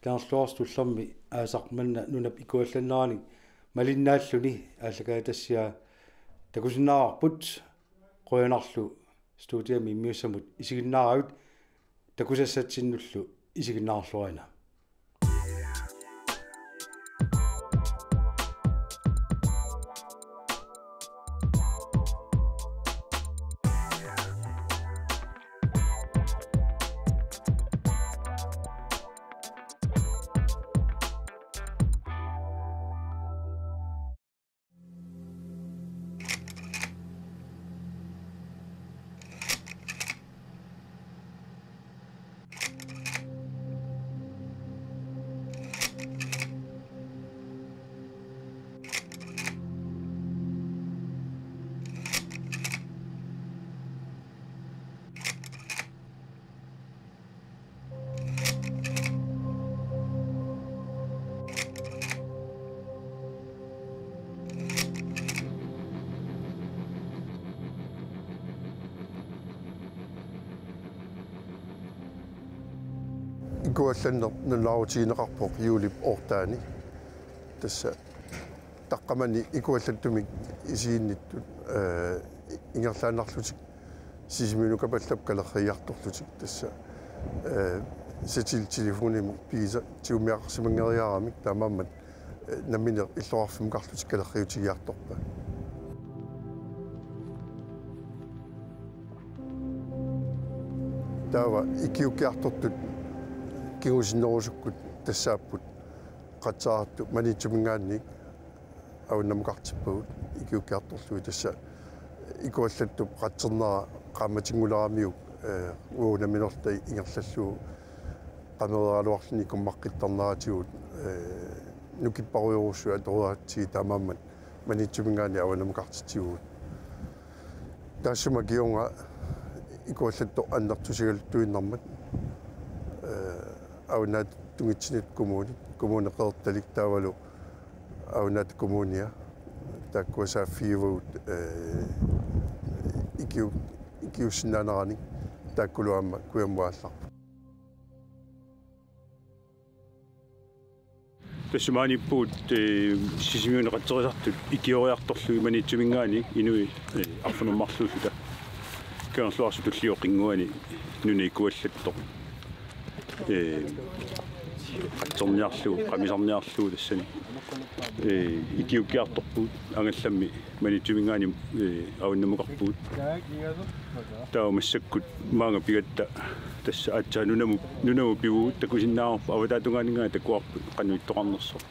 Kangerluarsuk Tullermi aasaq manna nunap ikuallanneranik malinnaalluni aallakaatitassiaa takusinnaavarput. Qujanarlu studiami immiussamut isiginnaaravit, takusassatsinnullu isiginnaarluarina. Ikuallanneq nalunaarutigineqarpoq juulip ottende. Tassa taqqamani ikuallattumik isiginnittut, eh, ingerlaannarlutik Sisimiunukapallap kalerriiartorlutik tassa, eh, satellittelefonimut pigisat tigummiaqarsimanngeriaramik taamaammat, eh, nammineq illoqarfimmukarlutik kalerriutigiartorpaat. Taava ikiuukkiartortut kingusinnerusukkut tassaapput qatserisartut Maniitsuminngaanniit avannammukartippagut ikiuukkiartorlugit. Tassa ikuallattup qatsernera qaammatinngulaaramiuk, eh, uagut nammineerluta ingerlallugu qamereeraluarluni ikummaqqittarneratigut, eh, nukipparujorujussuit atoreeratsigit taamaammat Maniitsuminngaanniit avannammukartitsivugut. Taassuma kingorna ikuallattoq annertusigaluttuinnarmat, eh, Avannaata Tungitsinit Kommunit, Kommune Qeqertalik taavalu Avannaata Kommunia, taakkua saaffigivagut, eh, ikiu-, ikiuussinnaaneranik, taakkulu aamma kujammut aallarput. Tassa maaniippugut, eh, Sisimiuni qatserisartut ikioriartorlugit Maniitsuminngaanniit inuit, eh, arfineq-marluulluta Kangerluarsuk Tulliup qinnguani nunap ikuallattoq, eh, qatserniarlugu, qamisarniarlugu tassani, eh, ikiuukkiartorpugut, angallammi Maniitsuminngaanniit, eh, avannammukarpugut. Taava massakkut maanga pigatta tassa aatsaat nunamut, nunamut pivugut, takusinnaavarput avataatungaaninngaanniit takuarput qanoq ittoqarnersoq.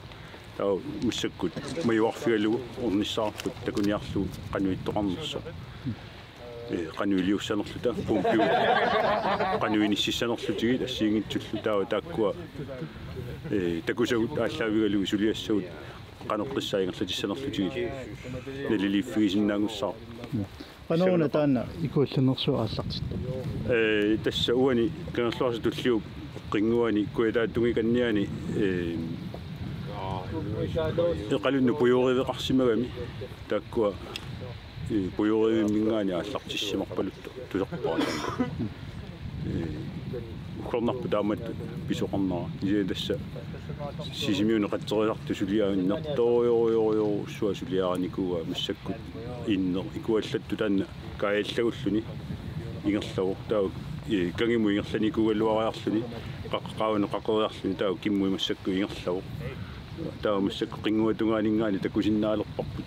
Taava massakkut majuarfigalugu ornissavarput takuniarlugu qanoq ittoqarnersoq. Eh, qanoq iliussanerluta, pumpigut, qanoq inississanerlutigit assigiinngitsullu, taava taakkua, eh, takusagut aallaavigalugit suliassagut qanoq qissaa ingerlatissanerlutigit naliliiffigisinnaanngussavarput. Qanoruna taanna ikuallannersuaq aallartittoq? Eh, tassa uani Kangerluarsuk Tulliup qinnguani kujataata tungikanniani, eh, Iqalunnut pujoriveqarsimagami taakkua, eh, pujorivimminngaanniit aallartissimarpaluttoq tusarpara. Eh, uggornarpoq taamatut pisoqarnera. Kisianni tassa Sisimiuni qatserisartut suliaat annertoorujorujorujussuaq suliarinikuuaa massakkut inneq ikuallattut taanna kaajallagulluni ingerlavoq. Taava, eh, kangimut ingerlanikuugaluariarluni qaqa-, qaavanut qaqeriarluni taava kimmut massakkut ingerlavoq. Taava massakkut qinnguatungaaninngaanniit takusinnaalerparput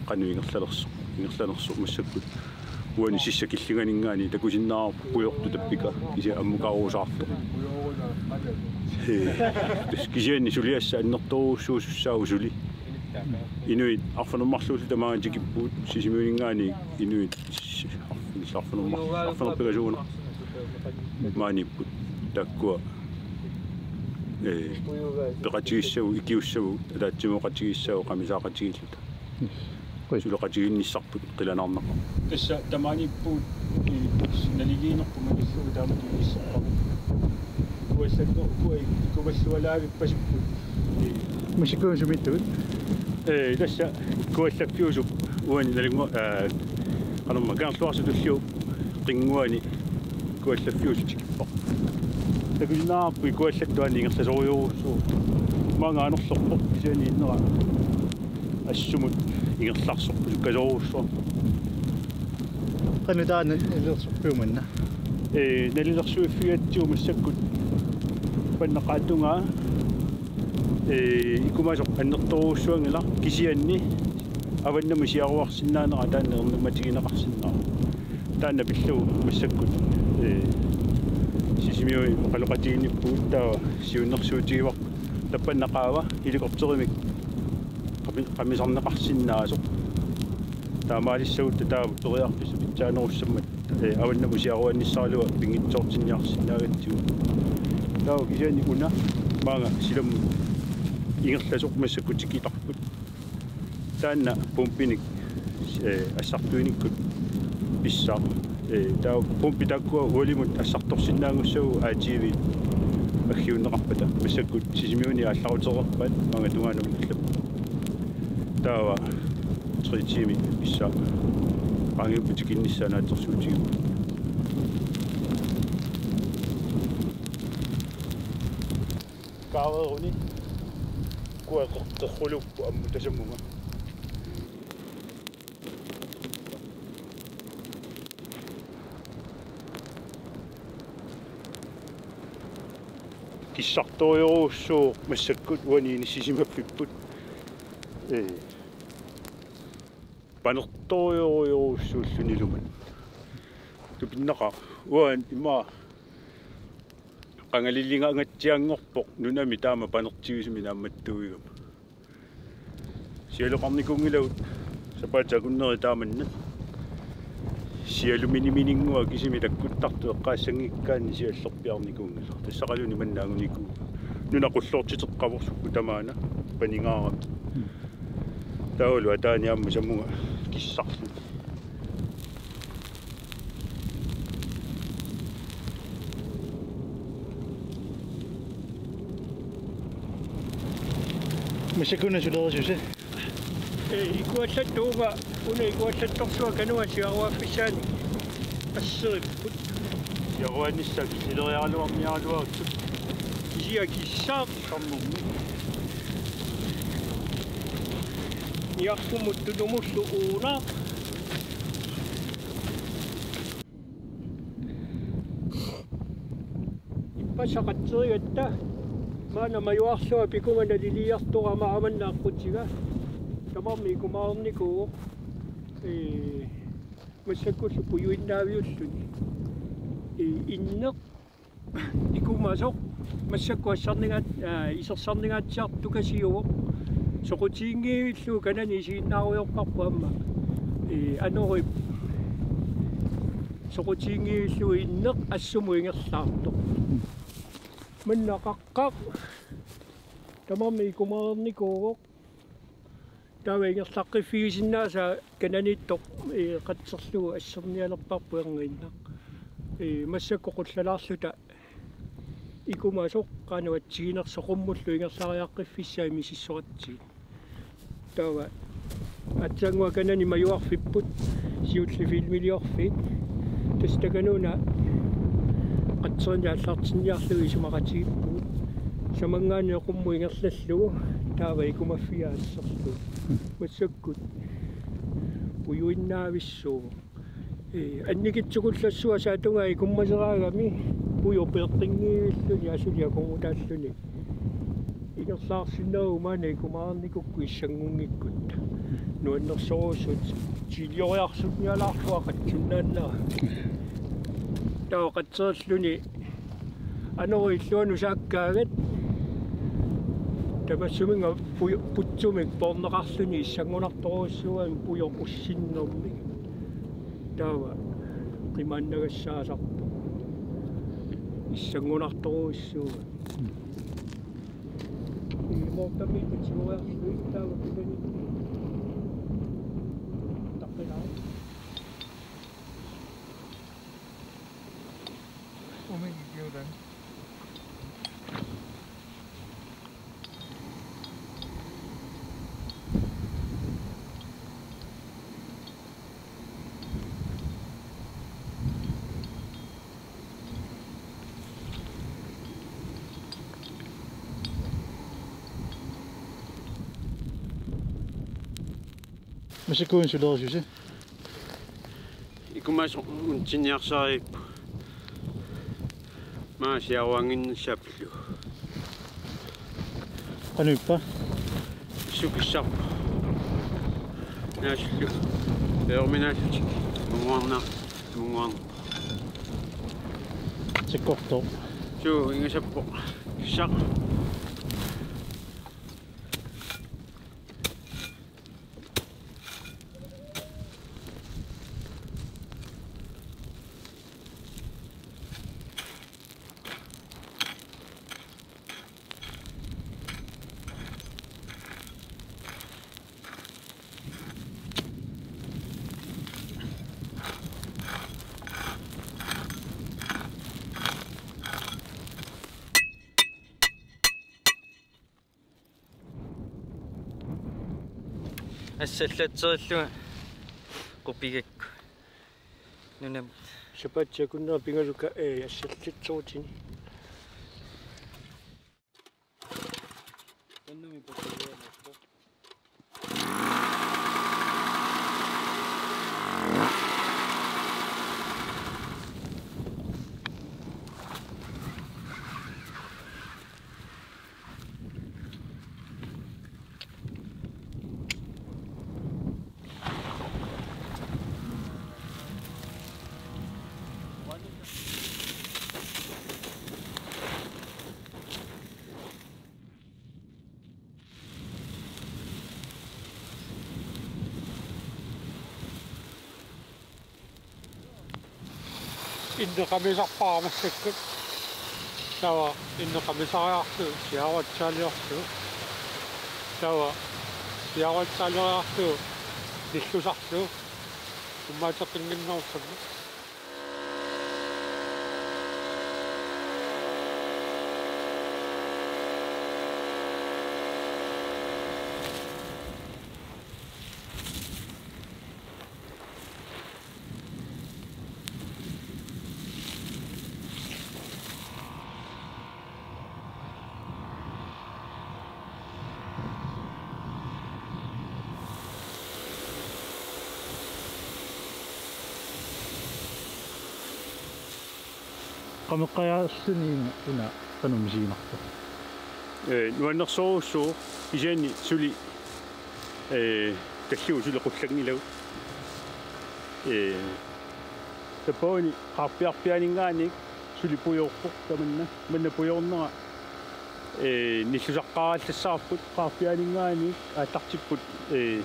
qanoq ingerlalersoq, ingerlanersoq massakkut. Uani sissap killinganinngaanniit takusinnaavarput pujortoq tappika, kisianni ammukaarusaartoq. Ee, tassa kisianni suliassaq annertoorujussuusussaavoq suli. Inuit arfineq-marluulluta maanga tikippugut, Sisimiuninngaanniit inuit s-, arf-, arfineq-mar-, arfineq-pingasuuneq maaniipput. Taakkua, ee, peqatigissavugut, ikiussavagut, ataatsimooqatigiissaaq qamisaaqatigiilluta. Qujan. Suleqatigiinnissarput qilanaarnaqaaq. Tassa tamaaniippugut, ee, naliliinerput malillugu taamatut inissapput. Kuassanno ukua ikumallualaavippassipput. Ee. Massakkut sumiittugut? Ee, tassa ikuallaffiusup uani Nalunngu-, aa, qanormaa, Kangerluarsuk tulliup qinnguani ikuallaffiusup tikippoq. Takusinnaavarput ikuallattuani ingerlasorujussuuvoq. Maanga anorlerpoq kisianni innera assumut ingerlasorujussuuvoq. Qanoq taanna nalilersorpiuk manna? Ee, nalilersuiffigatsigu massakkut pannaqaatungaa, ee, ikumasoq annertoorujussuanngilaq kisianni avannamut siaruarsinnaanera taanna ernummatigineqarsinnaasoq. Taanna pillugu massakkut, ee, Sisimiuni oqaloqatigiinnippugut taava siunnersuutigivarput tappannaqaava helikopterimik qami-, qamisarneqarsinnaasoq. Taamaalissagutta taava periarfissaq pitsaanerussammat, ee, avannamut siaruannissaraluaq pinngitsoortinniarsinnaagatsigu. Taava kisianni una maanga silammut ingerlasoq massakkut tikitarput. Taanna pumpinik, ee, assartuinikkut pissaaq. Ee, taava pumpi taakkua ualimut assartorsinnaanngussagu A T V aggiunneqarpata massakkut Sisimiuni aallarutereerpaat maanga tungaanut ingerlapput. Taava tre tiimi pissaaq. Qaangiuppata tikinnissaa naatsorsuutigalugu. Kaareeruni kuaqqerterruluuppoq ammut tasamunga. Kissartorujorujussuuvoq massakkut uani inissisimaffipput. Ee. Panertorujorujorujussuulluni ilummut. Tupinnaqaaq. Uani immaqa qangaliligaangatsianngorpoq nunami taama panertigisumik naammattuugigama. Sialoqarnikuunngilagut sapaatip akunneri taamannat. Sialuminiminnguaq kisimi takkuttartoq eqqaassanngikkaanni siallerpiarnikuunngilaq. Tassaqaluni manna angunikuuvoq. Nuna qulloortiteqqavoq sukkut tamaana panigaarami. Taavalu ataani aamma samunga kissarluni. Massakkut una sulerisusi? Ee, ikuallattuunga, una ikuallattorsuaq kanoq siaruaffissaani asseripput. Siaruannissaa killileriaraluarniaraluartut. Kisianni kissaaq. Sammermi. Niarpumut tunumullu uunaq. Ippassaq qatserigatta maanna majuarlunga pikunga naliliiartorama aamma aqqutiga. Tamarmik ikumareernikuuvoq. Ee, massakkullu pujuinnaaviulluni. Ee, inneq ikumasoq massakkut assarnigaat-, aa, isersarningaatsiartukasiuvoq. Soqutiginngivillugu kanani isiginnaarujorparput aamma. Ee, anorip soqutiginngivillugu inneq assumut ingerlaartoq. Manna qaqqaq tamarmik ikumareernikuuvoq. Taava ingerlaqqiffigisinnaasaa kananiittoq, ee, qatserlugu assernialerparput erniinnaq. Ee, massakkut qullalaarluta ikumasoq qanoq atsiginersoq qummullu ingerlariaqqiffissaat misissoratsigit. Taava aatsaannguaq kanani majuarfipput siulliit filmiliorfiit. Tassa takanuna qatserineq aallartinniarlugu isumaqatigiippugut. Samanngaanniit qummut ingerlallugu taava ikumaffigaat asserlugu. Massakkut pujuinnaavissuuvoq. Ee, annikitsukullassuaq saatungaa ikummaseraagami pujoq peeqqinngivilluni asuli akornutaalluni. Ingerlaarsinnaavugut maanna ikumareernikuukkut issanngunngikkutta. Nuannersorujussuuvoq, tiilioriarsunnialaarlugu qatsunnaannera. Taava qatserilluni anori illuanut saakkaagat. Tamassuminnga puju-, putsumik poorneqarluni issanngunartorujussuugami pujoq ussinnermik. Taava qimaannagassaasarpoq. Issanngunartorujussuugami. Immortamit tigoriarlugu taava kikani. Taqqinaa. Umin kiulan. Massakkut sulerisusi? Ikumaasoq unitsiniarsariippoq. Maasiaruanginnissaappilu. Qanoq ippa? Sukissarpoq. Naasullu. Peorminaallutik. Munguarnaq. Munguarnaq. Sikkortoq. Suu, ingasappoq. Kissaq. Assallatserillunga qupigakku. Nunam. Sapaatip akunnera pingajuka, ee, assallatserutini. Inneqamisarpara massakkut. Taava inneqamisariarlugu siaruatsaaliorlugu. Taava siaruatsaalioriarlugu nillusarlugu. Immaateqqinnginnerussammat. Qameqqajaarluni una qanoq misiginarpa? Ee, nuannersorujussuuvoq kisianni suli, ee, tallimat suli qullanngilagut. Ee, tappavani qaarpiarpianinngaanniit suli pujoorpoq tamanna. Manna pujoornera, ee, nillusaqqaarallassavarput qaarpianinngaanniit aallartipput, ee,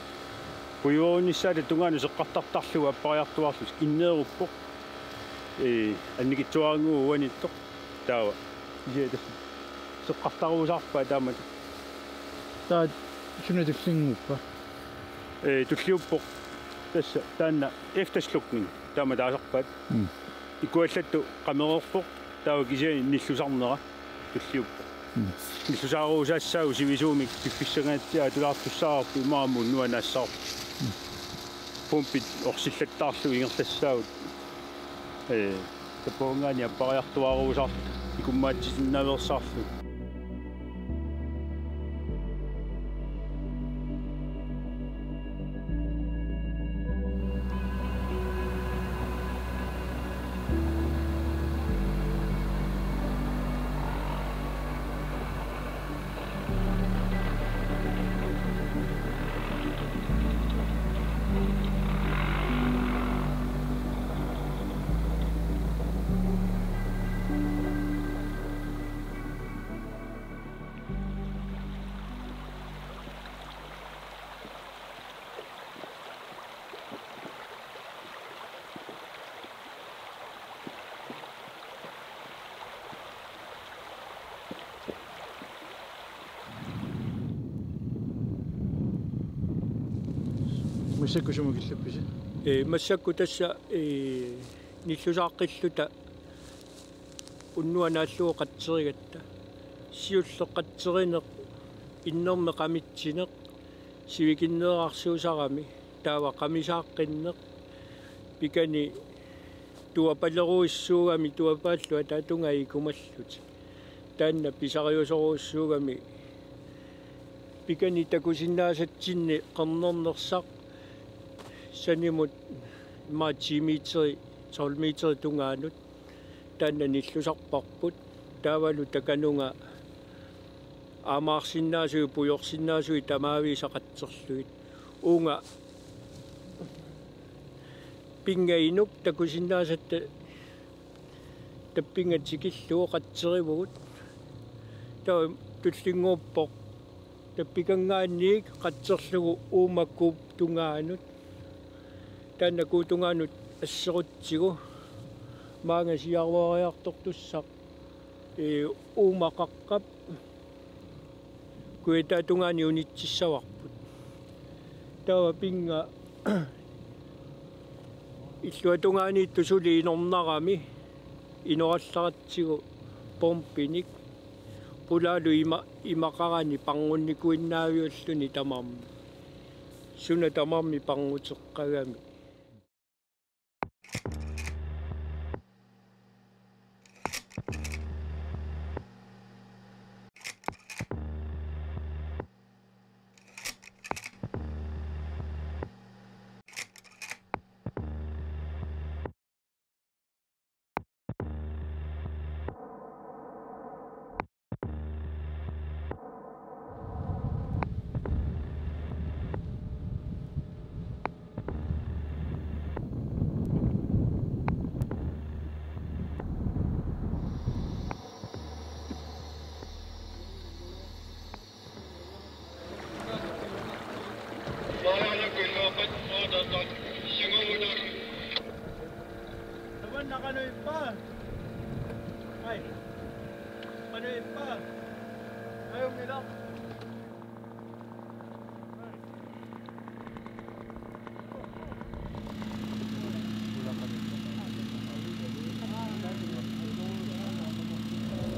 pujoornissaata tungaanut seqqartartarlugu appariartuaarlutik inneeruppoq. Ee, annikitsuarannguup uaniittoq. Taava. Kisianni tassa seqqartaruusaarpaa taamatut. Taava suna tullinnguuppa? Ee, tulliuppoq. Tassa taanna efterslukning taama taasarpaat. Mm. Ikuallattoq qamereerpoq, taava kisianni nillusarnera tulliuppoq. Mm. Nillusaaruusaassaagut sivisuumik piffissangaatsiaq atulaartussaavarput imaamut nuannaassavarput. Mm. Pumpit orsillattaarlugu ingerlassaagut. Ee, tappavanngaanniit appariartuaaruusaartut ikummaatsisinnaaveersaarlugit. Massakkut sumut killippisi? Ee, massakkut tassa, ee, nillusaaqqilluta unnuaq naallugu qatserigatta. Siulleq qatserineq, innermik qamitsineq, sivikinneerarsuusarami, taava qamisaaqqineq, pikani tuapalerujussuugami tuapaallu ataatungaa ikumallutik. Taanna pisariusorujussuugami pikani takusinnaasatsinni qernernersaq Sanimut immaqa ti meter, tolv meter tungaanut taanna nillusarparput. Taavalu takanunga aamaarsinnaasui, pujorsinnaasui tamaavisa qatserlugit. Uunga pinnga inuk takusinnaasatta tappinnga tikillugu qatserivugut. Taava tullinnguuppoq tappikanngaanniit qatserlugu uuma kuup tungaanut. Taanna kuup tungaanut asserutsigu maanga siaruariartortussaq, ee, uuma qaqqap kujataatungaani unitsissavarput. Taava pinnga illuatungaaniittut suli inornarami inorallaratsigu pumpinik, qulaalu ima-, imaqarani parngunnikuinnaaviulluni tamarmi. Suna tamarmi parnguteqqagami. Tamanna qanoq ippa? Ai. Qanoq ippa? Ajunngilaq.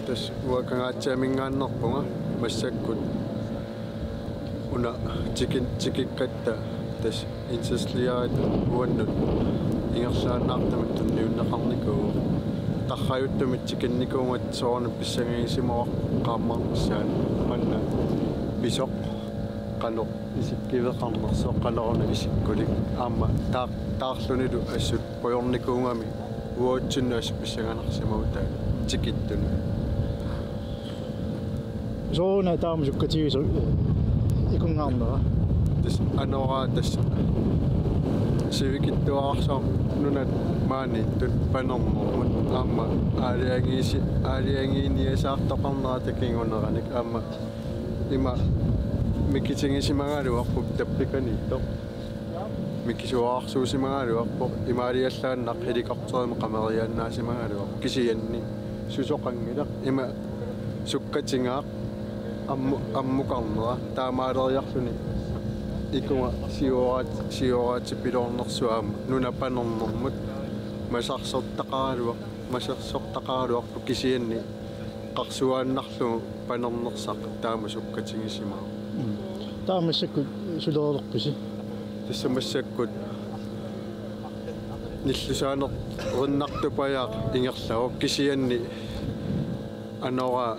Tassa uanga Kangaatsiaminngaanneerpunga, massakkut una tikin-, tikikkatta tassa indsatslærertut uannut ingerlaannartumik tunniunneqarnikuuvoq. Tarrajuttumik tikinnikuugatta soorunami pissangagisimavara qaammarnissaanut, manna pisoq qanoq isikkiveqarnersoq, qanoruna isikkulik, aamma taar-, taarlunilu assut pujornikuugami uatsinnut assut pissanganarsimavoq taanna tikittunut. Sooruna taama sukkatigisoq ikunngaarnera? Tassa anoraa tassa sivikitsuararsuarmik nunat maaniittut Panernermut, aamma aalajangiisi-, aalajangiiniasaartoqarnerata kinguneranik, aamma ima mikitigisimagaluarpoq tappikaniittoq. Mikisuararsuusimagaluarpoq, imaaliallaannaq helikopterimik qameriaannaasimagaluarpoq, kisianni susoqanngilaq, ima sukkatigaaq ammu-, ammukarnera, taamaaleriarluni ikunga siooraat-, siooraatipiloornersoq aamma nunat Panernermut masarsortaqaraluar-, masarsortaqaraluarpoq, kisianni qarsuaannarlugu Panernersaq taama sukkatigisimavoq. Mm. Taava massakkut sulereerpisi? Tassa massakkut nillusaanerunnartupajaaq ingerlavoq, kisianni anoraa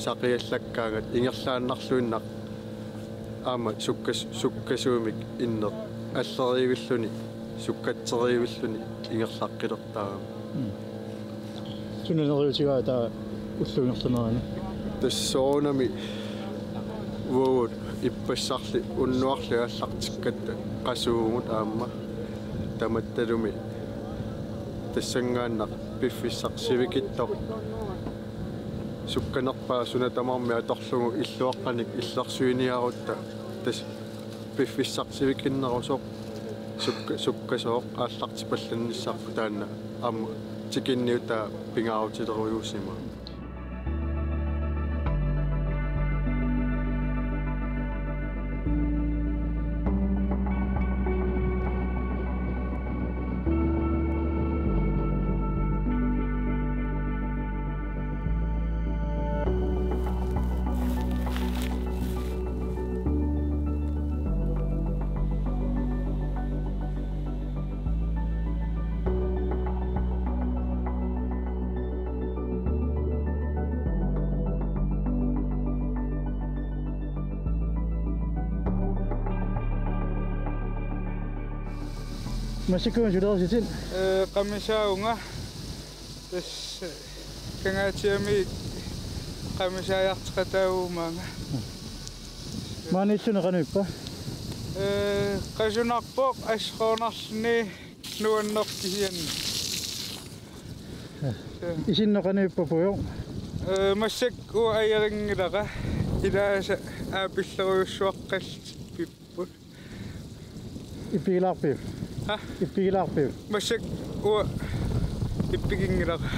saqiallakkaangat ingerlaannarluinnaq aamma sukkas-, sukkasuumik inneq alleriivilluni, sukkatseriivilluni ingerlaqqilertarami. Mm. Suna neriuutigaa taava ullup ingerlanerani? Tassa soorunami uagut ippassarli unnuarli aallartikkatta qasuugut aamma, tamattalumi tassanngaannaq piffissaq sivikitsoq sukkanerpaaq suna tamarmi atorlugu illuaqqanik illersuiniarutta, tassa piffissaq sivikinnerusoq sukka-, sukkasooq aallartipallaannissarput, taanna aamma tikinniutaa pingaarutilerujuusimavoq. Massakkut sulerusutit? Ee, qamisaavunga. Tassa Kangaatsiami qamisaajarteqataavugut maanga. Maaniittunik qanoq ippa? Ee, qasunarpoq, asseqarnarluni nuanneq kisianni. Isinnut qanoq ippa, Pujoq? Ee, massakkut uanga ajorinngilara, ilaasa aapillerujussuaqqallutik pipput. Ippigilaarpiuk? Ha? Ippigilaarpiuk? Massakkut uanga ippiginngilara.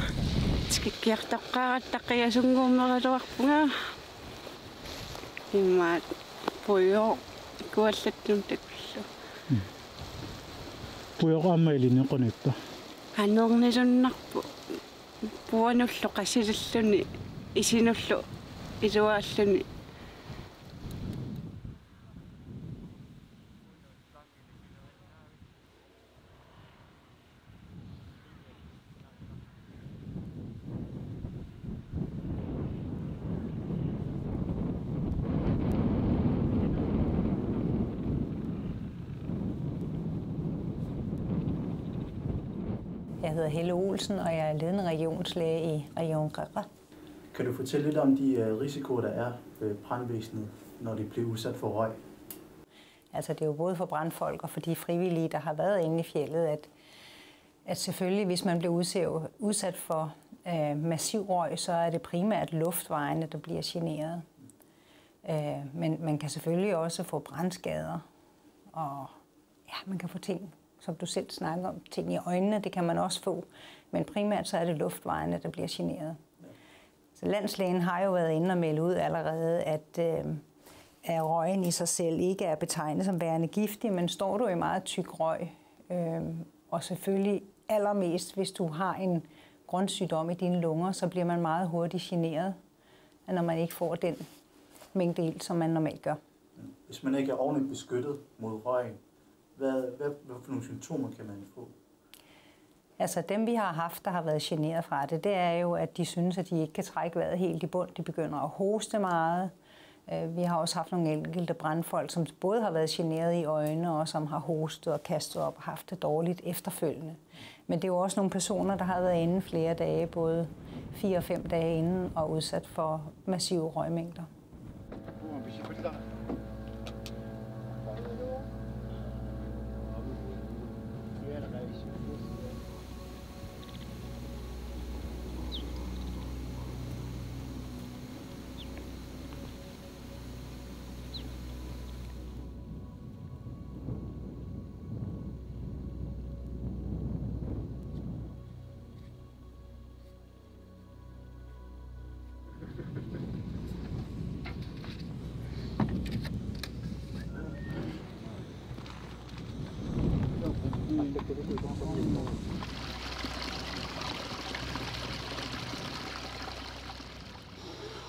Tikikkiartoqqaaratta qiasunnguummeraluarpunga. Immaqa Pujoq kuallattunut takullugu. Mm. Pujoq aamma ilinnut qanoq ippa? Anornilunnarpoq. Puanullu qasililluni, isinullu iluaalluni. Jeg hedder Helle Olsen, og jeg er ledende regionslæge i Region Qeqertalik. Kan du fortælle lidt om de øh, risikoer, der er ved brandvæsenet, når de bliver udsat for røg? Altså, det er jo både for brandfolk og for de frivillige, der har været inde i fjeldet, at, at selvfølgelig, hvis man bliver udse- udsat for øh, massiv røg, så er det primært luftvejene, der bliver generet. Øh, men man kan selvfølgelig også få brandskader, og ja, man kan få ting, som du selv snakker om, ting i øjnene, det kan man også få. Men primært så er det luftvejene, der bliver generet. Så landslægen har jo været inde og melde ud allerede, at, øh, at røgen i sig selv ikke er betegnet som værende giftig, men står du i meget tyk røg, øh, og selvfølgelig allermest, hvis du har en grundsygdom i dine lunger, så bliver man meget hurtigt generet, når man ikke får den mængde ilt, som man normalt gør. Hvis man ikke er ordentligt beskyttet mod røgen, hvad, hvad, hvad for nogle symptomer kan man få? Altså dem, vi har haft, der har været generet fra det, det er jo, at de synes, at de ikke kan trække vejret helt i bund. De begynder at hoste meget. Øh, vi har også haft nogle enkelte brandfolk, som både har været generet i øjnene, og som har hostet og kastet op og haft det dårligt efterfølgende. Men det er jo også nogle personer, der har været inde flere dage, både fire og fem dage inden, og udsat for massive røgmængder.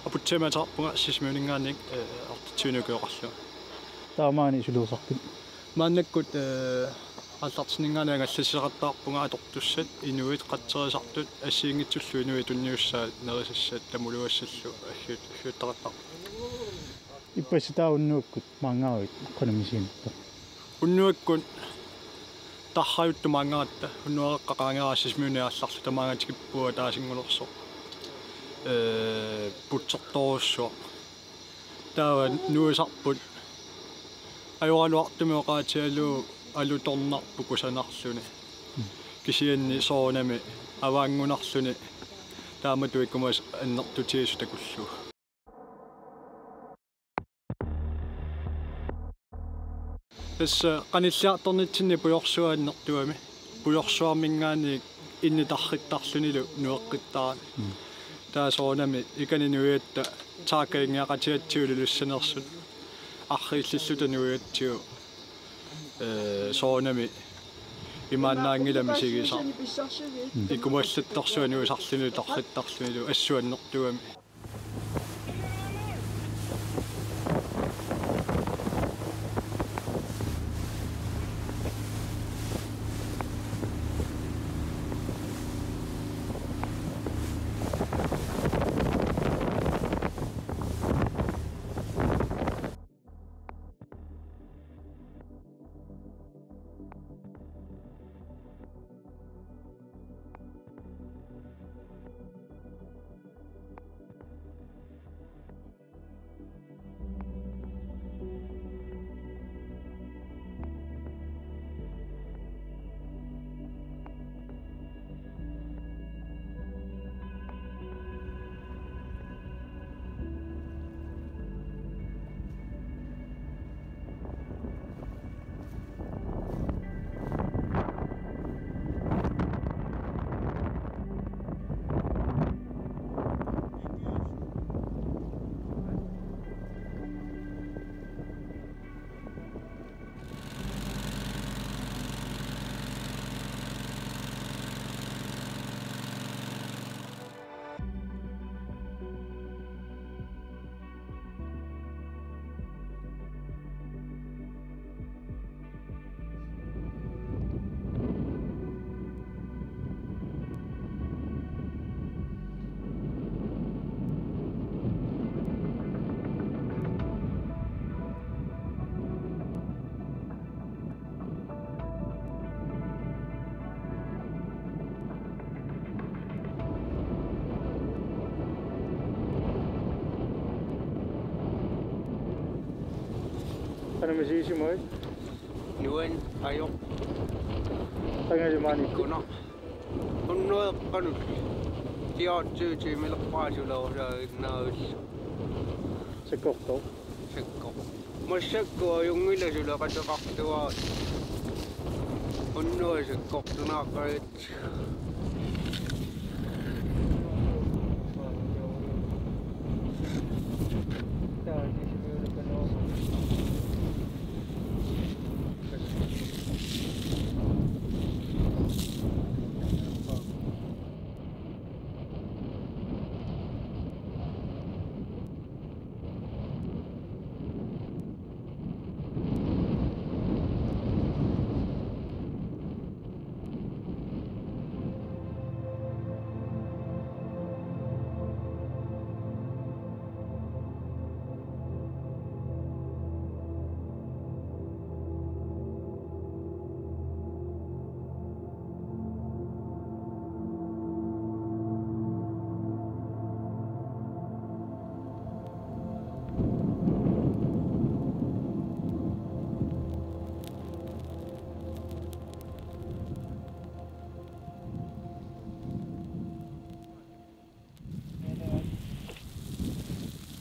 Aputsiamataarpunga Sisimiuninngaanniit, eh, artitsivinik ukioqarlunga. Taamaani sulersarpit? Maannakkut, eh, aallartinninngaanniit angallassaqattaarpunga atortussat, inuit qatserisartut, assigiinngitsullu inuit tunniussaat nerisassat tamuluassallu aggiut-, aggiuttaqattaarput. Ippassaq taava unnuakkut maanngaavit qanoq misiginarpa? Unnuakkut tarrajuttut maanngaratta, unnuareqqap qaangeraq Sisimiuni aallarluta maanga tikippunga ataasinngulersoq. Ee, putsertorujussuaq. Taava nuisarput. Ajoraluartumik oqaatigalugu alutornarpoq kusanarluni. Kisianni soorunami avaanngunarluni taamatut ikumasut annertutigisut takullugu. Tassa qanilliartornitsinni pujorsuaq annertugami. Pujorsuarminngaanniit inneq tarrittarlunilu nueqqittarami. Mm. Taava soorunami ikani nuigatta taakaninngaaqatigatsigu Ilulissaneersut. Arriillilluta nuigatsigu, ee, soorunami imaannaanngilaq misigisaq. Mm. Ikumallattorsuaq nuisarlunilu tarrittarlunilu assut annertugami. Qanoq misigisimavit? Nuann' ajoq. Qangali maani? Kuna. Unnueqqanut. Tiaatsuuti milerpaasulaarsaannaavit. Sakkortoq. Sakkoq. Massakkut ajunngilaq suleqateqartuaat. Unnuaq sakkortunaaqaat.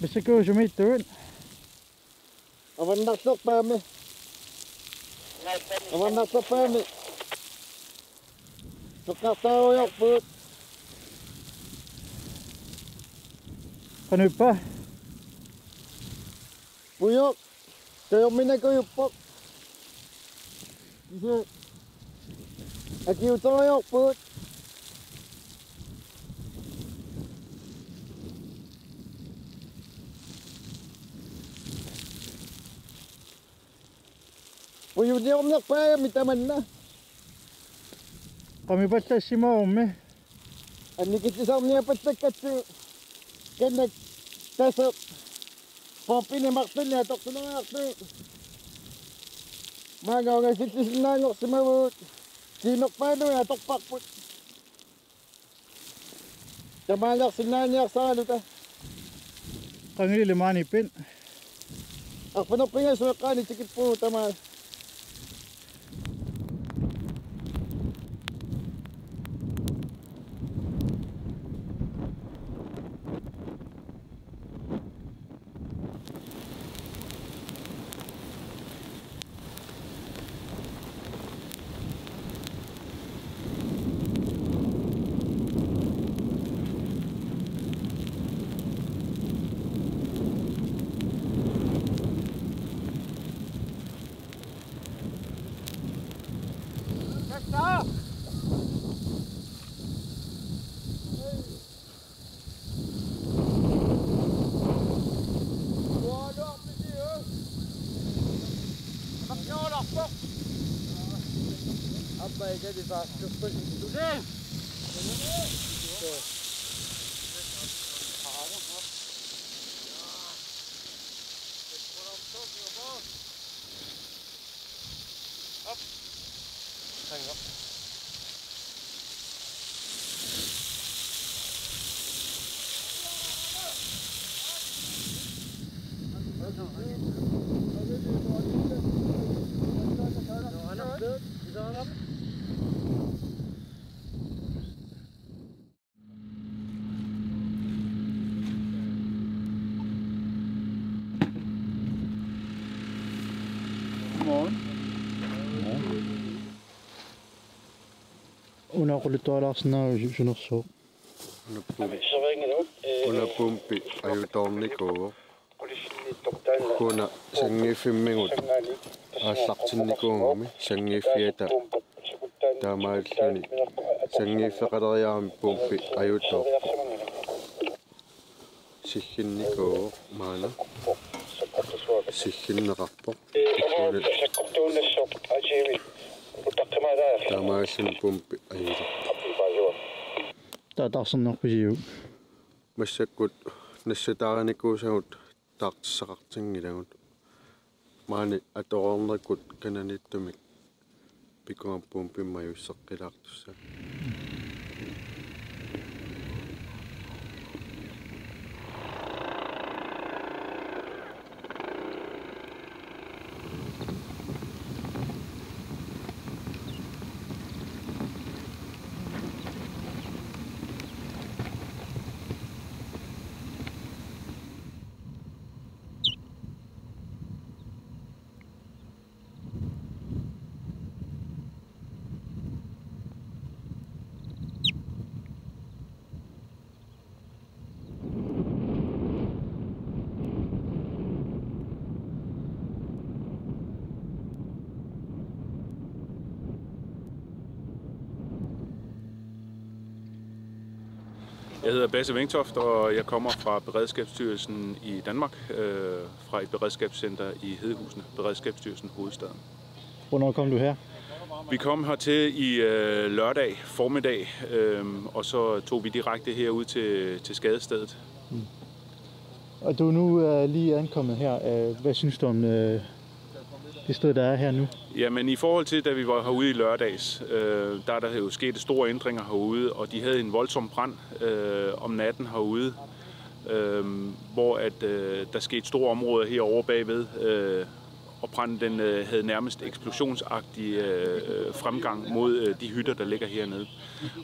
Massakkut sumiittugut? Avannarlerpaami. Avannarlerpaami. Toqqartaarujoorpugut. Qanoq ippa? Pujoq. Tajorminakujuppoq. Kisianni akiuteriarpugut. Pujuliornerpaagami tamanna. Qamipallassimagummi. Annikitsisarniapallakkatsi kannak taseq. Pumpini marlunni atortuneqartut. Maanga ungasillisinnaanngorsimavugut. Tiimerpaanui atorparput. Tamaaliorsinnaaniarsaraluta. Qangali maaniippit? Arfineq-pingasut eqqaani tikippugut tamaat. Una qulittualaarsinnaavusi sunersuuq? Una pum-, una pumpi ajutoornikuuvoq. Una sanngiiffimmigut aallartinnikuugami sanngiiffiata taamaalluni sanngiiffeqaleriarami pumpi ajutooq. Sigginnikuuvoq maanna. Sigginneqarpoq. Taamaalluni pumpi ajutoq. Taava taarserneq pisiuk? Massakkut nassataarinikuusagut taartissaqartinngilagut. Maani atoreernikkut kananiittumik pikuamma pumpimik ajusseqqilaartussaq. Jeg hedder Basse Vingtoft, og jeg kommer fra Beredskabsstyrelsen i Danmark, øh, fra et beredskabscenter i Hedehusene, Beredskabsstyrelsen Hovedstaden. Hvornår kom du her? Vi kom hertil i øh, lørdag formiddag, øh, og så tog vi direkte herud til, til skadestedet. Og du er nu øh, lige ankommet her. Øh, hvad synes du om øh, det sted, der er her nu? Jamen, i forhold til, da vi var herude i lørdags, øh, der er der jo sket store ændringer herude, og de havde en voldsom brand øh, om natten herude, øh, hvor at, øh, der skete store områder herovre bagved, øh, og branden den øh, havde nærmest eksplosionsagtig øh, fremgang mod øh, de hytter, der ligger hernede.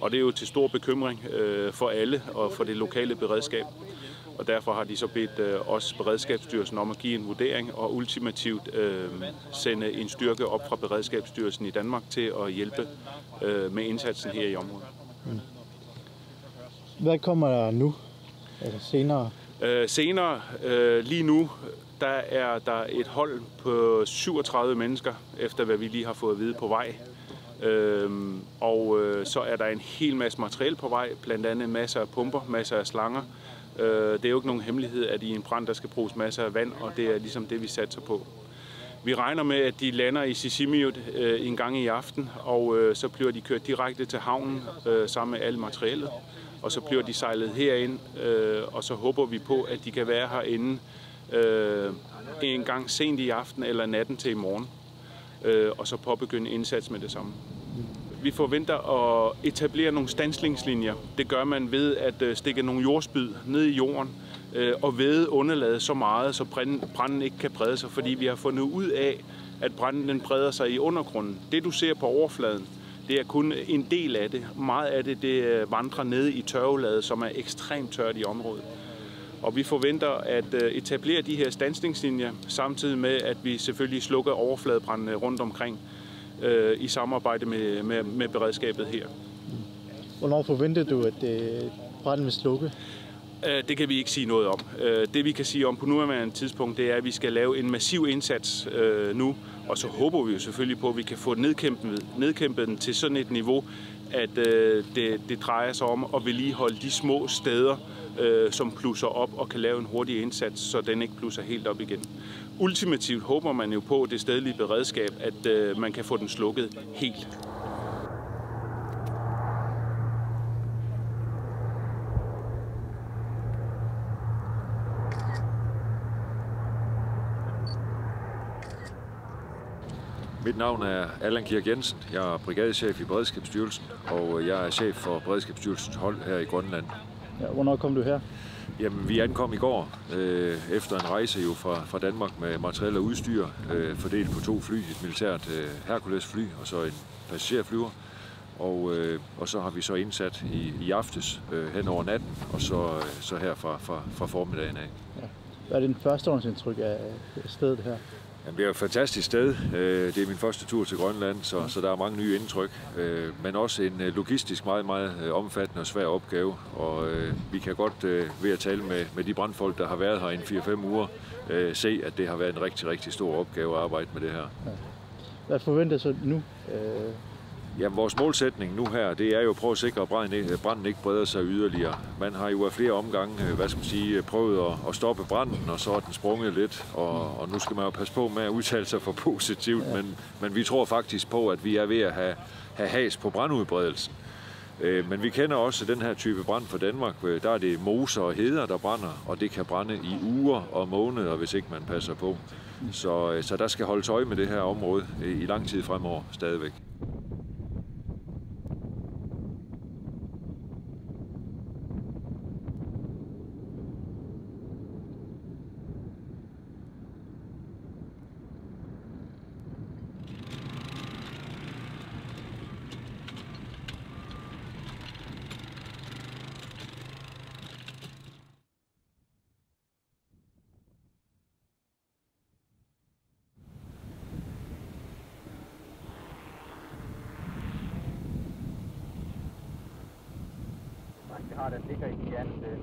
Og det er jo til stor bekymring øh, for alle og for det lokale beredskab. Og derfor har de så bedt øh, os, Beredskabsstyrelsen, om at give en vurdering og ultimativt øh, sende en styrke op fra Beredskabsstyrelsen i Danmark til at hjælpe øh, med indsatsen her i området. Hvad kommer der nu? Altså senere? Øh, senere, øh, lige nu, der er der et hold på syvogtredive mennesker, efter hvad vi lige har fået at vide på vej. Øhm, og øh, så er der en hel masse materiel på vej, blandt andet masser af pumper, masser af slanger. Øh, det er jo ikke nogen hemmelighed, at i en brand, der skal bruges masser af vand, og det er ligesom det, vi satser på. Vi regner med, at de lander i Sisimiut øh, en gang i aften, og øh, så bliver de kørt direkte til havnen øh, sammen med alt materiellet. Og så bliver de sejlet herind, øh, og så håber vi på, at de kan være herinde øh, en gang sent i aften eller natten til i morgen, øh, og så påbegynde indsats med det samme. Vi forventer at etablere nogle stansningslinjer. Det gør man ved at øh, stikke nogle jordspyd ned i jorden øh, og væde underlaget så meget, så brand- branden ikke kan brede sig, fordi vi har fundet ud af, at branden den breder sig i undergrunden. Det, du ser på overfladen, det er kun en del af det. Meget af det, det øh, vandrer ned i tørvelaget, som er ekstremt tørt i området. Og vi forventer at øh, etablere de her stansningslinjer, samtidig med, at vi selvfølgelig slukker overfladebrandene rundt omkring øh, i samarbejde med, med, med beredskabet her. Hvornår forventer du, at øh, branden vil slukke? Øh, Det kan vi ikke sige noget om. Øh, Det vi kan sige om på nuværende tidspunkt, det er, at vi skal lave en massiv indsats øh, nu, og så håber vi jo selvfølgelig på, at vi kan få nedkæmpet, nedkæmpet den til sådan et niveau, at øh, det, det drejer sig om at vedligeholde de små steder, øh, som blusser op og kan lave en hurtig indsats, så den ikke blusser helt op igen. Ultimativt håber man jo på det stedlige beredskab, at øh, man kan få den slukket helt. Mit navn er Allan Kirk Jensen. Jeg er brigadechef i Beredskabsstyrelsen, og jeg er chef for Beredskabsstyrelsens hold her i Grønland. Ja, hvornår kom du her? Jamen, vi ankom i går øh, efter en rejse jo fra, fra Danmark med materiel og udstyr, øh, fordelt på to fly, et militært øh, Hercules-fly og så en passagerflyver. Og, øh, og så har vi så indsat i, i aftes øh, hen over natten, og så, øh, så her fra, fra, fra formiddagen af. Hvad er din førstehåndsindtryk af stedet her? Jamen, det er jo et fantastisk sted. Øh, Det er min første tur til Grønland, så, så der er mange nye indtryk. Øh, Men også en øh, logistisk meget, meget øh, omfattende og svær opgave. Og øh, vi kan godt øh, ved at tale med, med de brandfolk, der har været her i en fire-fem uger, øh, se, at det har været en rigtig, rigtig stor opgave at arbejde med det her. Hvad forventer du så nu? Øh, Jamen, vores målsætning nu her, det er jo at prøve at sikre, at branden ikke, branden ikke breder sig yderligere. Man har jo af flere omgange, øh, hvad skal man sige, øh, prøvet at, at stoppe branden, og så er den sprunget lidt, og, og nu skal man jo passe på med at udtale sig for positivt, ja. men, men vi tror faktisk på, at vi er ved at have, have has på brandudbredelsen. Øh, Men vi kender også den her type brand fra Danmark. Øh, Der er det moser og heder, der brænder, og det kan brænde i uger og måneder, hvis ikke man passer på. Så, øh, så der skal holdes øje med det her område øh, i lang tid fremover stadigvæk. Vi har den ligger i fjernsynet.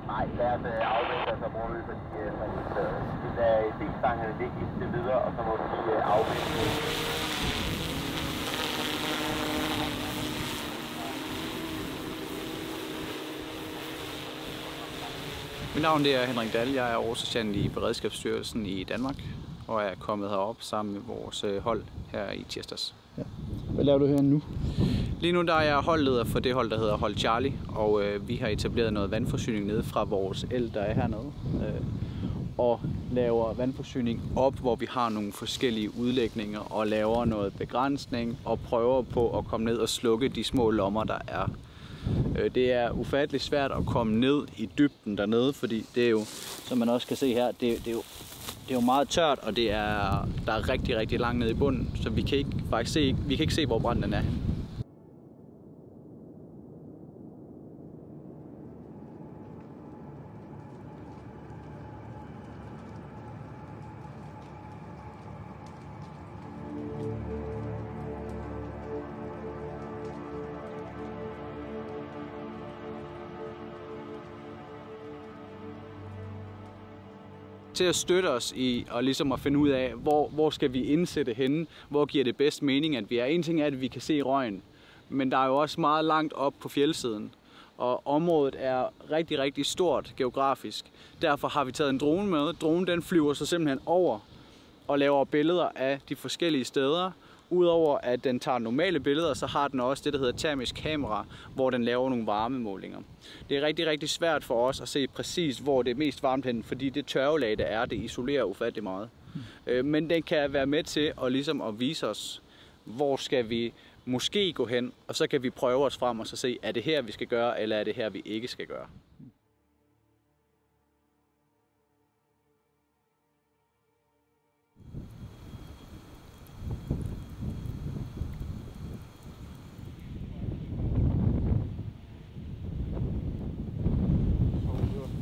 Nej, lad os øh, afvente, og så må vi, fordi øh, så, øh, vi lader B-stangerne ligge indtil videre, og så må vi øh, afvente. Mit navn, det er Henrik Dahl. Jeg er oversergeant i Beredskabsstyrelsen i Danmark, og er kommet herop sammen med vores, øh, hold her i tirsdags. Ja. Hvad laver du her nu? Lige nu, der er jeg holdleder for det hold, der hedder Hold Charlie, og, øh, vi har etableret noget vandforsyning nede fra vores el, der er hernede, øh, og laver vandforsyning op, hvor vi har nogle forskellige udlægninger, og laver noget begrænsning og prøver på at komme ned og slukke de små lommer, der er. Øh, det er ufattelig svært at komme ned i dybden dernede, fordi det er jo, som man også kan se her, det, det, er, jo, det er jo meget tørt, og det er, der er rigtig, rigtig langt ned i bunden, så vi kan ikke, faktisk se, vi kan ikke se, hvor branden den er henne. Til at støtte os i og ligesom at finde ud af, hvor, hvor skal vi indsætte henne, hvor giver det bedst mening, at vi er. En ting er, at vi kan se røgen, men der er jo også meget langt op på fjeldsiden, og området er rigtig, rigtig stort geografisk. Derfor har vi taget en drone med. Dronen, den flyver så simpelthen over og laver billeder af de forskellige steder. Udover at den tager normale billeder, så har den også det, der hedder termisk kamera, hvor den laver nogle varmemålinger. Det er rigtig, rigtig svært for os at se præcis, hvor det er mest varmt hen, fordi det tørvelag, der er, det isolerer ufattelig meget. Øh, men den kan være med til at, ligesom at vise os, hvor skal vi måske gå hen, og så kan vi prøve os frem og så se, er det her, vi skal gøre, eller er det her, vi ikke skal gøre.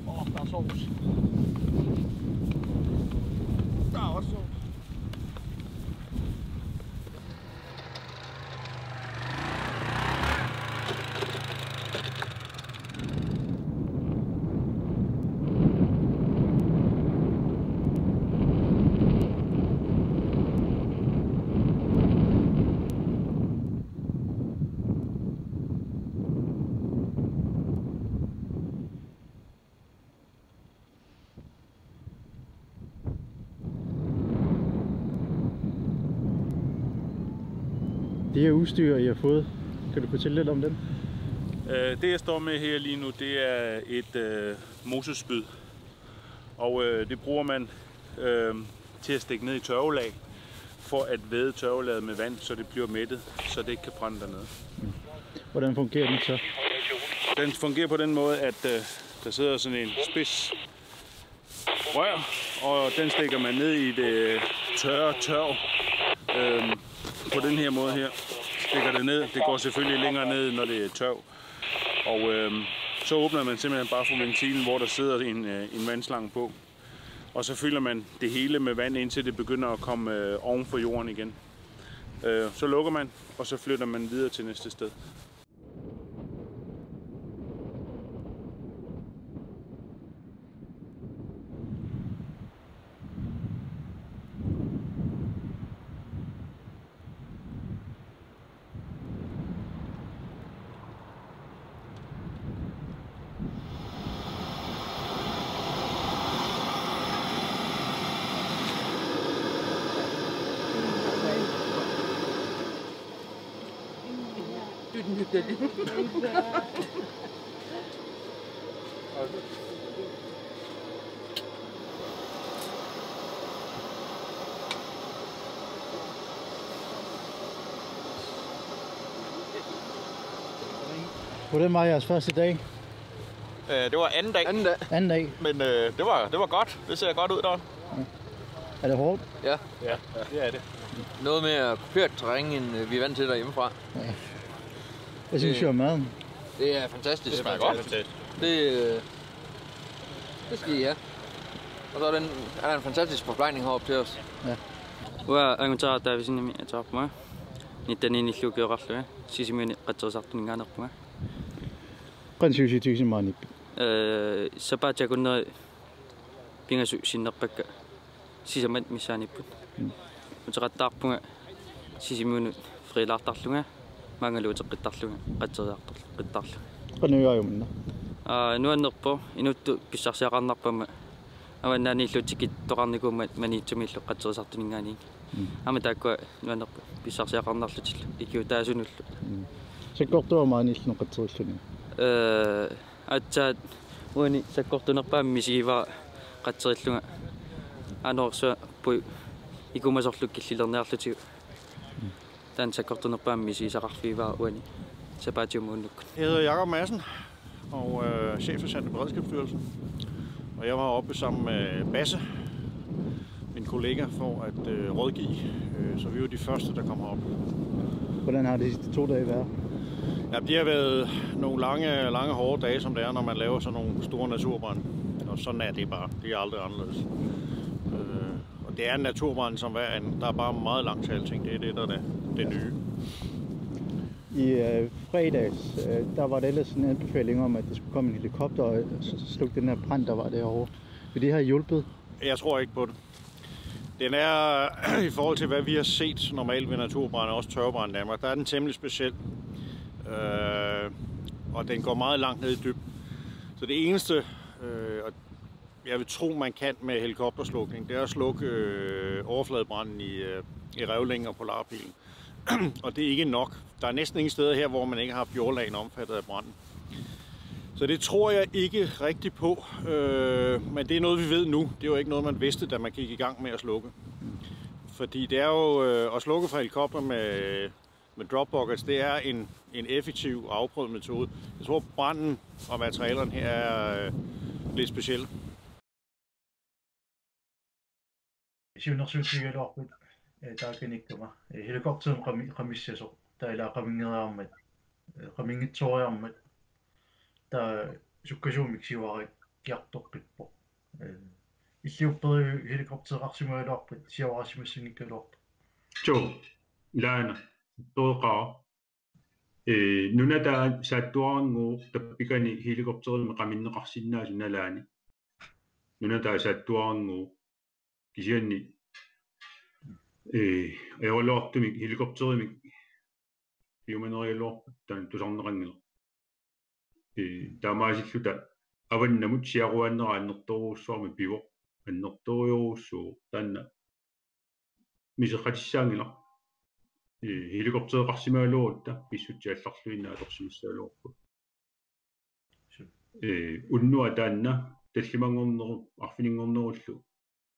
Åh, der er sovs. Der er også sovs. Det her udstyr, I har fået, kan du fortælle lidt om den? Øh, det, jeg står med her lige nu, det er et øh, mosespyd. Og øh, det bruger man øh, til at stikke ned i tørvelag, for at væde tørvelaget med vand, så det bliver mættet, så det ikke kan brænde dernede. Hvordan fungerer den så? Den fungerer på den måde, at øh, der sidder sådan en spids rør, og den stikker man ned i det tørre tørv. Øhm, på den her måde her. Stikker det ned. Det går selvfølgelig længere ned, når det er tørv. Og øhm, så åbner man simpelthen bare for ventilen, hvor der sidder en, øh, en vandslange på. Og så fylder man det hele med vand, indtil det begynder at komme øh, oven for jorden igen. Øh, så lukker man, og så flytter man videre til næste sted. Hvordan var jeres første dag? Øh, det var anden dag, Anden dag. Anden dag? Men øh, det, var, det var godt. Det ser godt ud der. Er det hårdt? Ja. Ja, det er det. Noget mere kuperet terræn, end øh, vi er vant til derhjemmefra. Hvad synes I om maden? Det er fantastisk. Det smager godt. Det, øh, det skal I have. Og så er, den, er der en fantastisk forplejning heroppe til os. Uanga Angutaa Davidsenimik ateqarpunga. Nitteniinillu ukioqarlunga. Sisimiuni qatserisartuninngaanneerpunga. Qanoq sivisutigisumik maaniippit? Øh, sapaatip akunneri pingasut sinnerpakka sisamat missaaniipput. Uteqattaarpunga Sisimiunut friilaartarlunga, maanngalu uteqqittarlunga, qatserisartarlunga. Qanoq aajumanna? Aa, nuannerpoq, inuttut pissarsiaqarnarput aamma. Avannaaniillu tikittoqarnikuummat Maniitsumillu qatserisartuninngaanniit. Mm. Aamma taakkua nuannerput pissarsiaqarnarlutillu ikiuutaasunullu. Mm. Sakkortuumik maaniilluni qatserilluni. Ee, aatsaat uani sakkortunerpaamik misigivara qatserillunga anorsuappu ikumasorlu killilerniarlutigu. Mm. Taanna sakkortunerpaamik misigisaqarfigivara uani sapaatiumunnukkut. Jeg hedder Jakob Madsen og øh, chef for Sand- og Beredskabsstyrelsen. Og jeg var oppe sammen med Basse, min kollega, for at øh, rådgive. Øh, så vi var de første, der kom herop. Hvordan har de sidste to dage været? Ja, det har været nogle lange, lange hårde dage, som det er, når man laver sådan nogle store naturbrande. Og sådan er det bare. Det er aldrig anderledes. Øh, og det er en naturbrand som hver anden. Der er bare meget langt til alting. Det er det, der er det, det nye. I øh, fredags, øh, der var der ellers en anbefaling om, at der skulle komme en helikopter og s- slukke den her brand, der var derovre. Vil det have hjulpet? Jeg tror ikke på det. Den er, i forhold til hvad vi har set normalt ved naturbrande, også tørvebrande i Danmark, der er den temmelig speciel. Øh, og den går meget langt ned i dybden. Så det eneste, øh, og jeg vil tro, man kan med helikopterslukning, det er at slukke øh, overfladebranden i, øh, i revlænger på polarbilen. Og det er ikke nok. Der er næsten ingen steder her, hvor man ikke har haft jordlagene omfattet af branden. Så det tror jeg ikke rigtigt på, øh, men det er noget, vi ved nu. Det er jo ikke noget, man vidste, da man gik i gang med at slukke. Fordi det er jo øh, at slukke fra helikopter med, med drop buckets, det er en, en effektiv og afprøvet metode. Jeg tror, branden og materialerne her er øh, lidt specielle. Siunnersuutigigaluarput, eh, taakaniikkama, eh, helikopterimik qami-, qamissasoq, taava ilaa qaminngeriarmat, eh, qaminngitsooriarmat, taava sukkasuumik siuarakkiartoqqippoq. Eh, illit upperiviuk helikoptereqarsimagaluarpat siuararsimassanngikkaluarpat? Suu, ilaana, upperiqaaq. Ee, nunataa Saattuarannguup tappikani helikopterimik qaminneqarsinnaasoq nalaani. Nunataa Saattuarannguup kisianni, ee, ajoraluartumik helikopterimik piumanerigaluarput taanna tusarneqanngilaq. Ee, taamaasilluta avannamut siaruaannera annertoorujussuarmik pivoq, annertoorujussuuvoq, taanna miserratissaanngilaq. Ee, helikoptereqarsimagaluarutta pissutsit allarluinnaq atorsimassagaluarput. Ee, unnuaq taanna tallimanngornerup arfininngornerullu.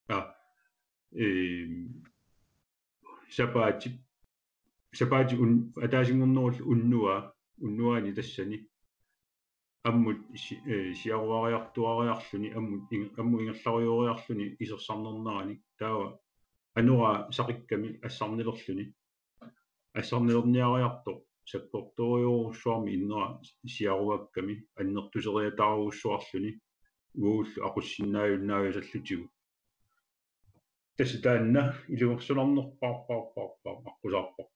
Aa, ee, sapaatip, sapaatip un-, ataasinngornerullu unnuaq, unnuaani tassani ammut si-, ee, siaruariartuariarluni, ammut ing-, ammut ingerlarujooriarluni isersarnerneranik, taava anoraa saqikkami assarnilerluni. Assarnilerniariartoq sakkortoorujorujussuarmik innera siaruakkami annertuseriataarujussuarluni uagullu aqussinnaajunnaajusallutigu. Tassa taanna ilungersunarnerpaarpaarpaarpaaq aqqusaarpoq.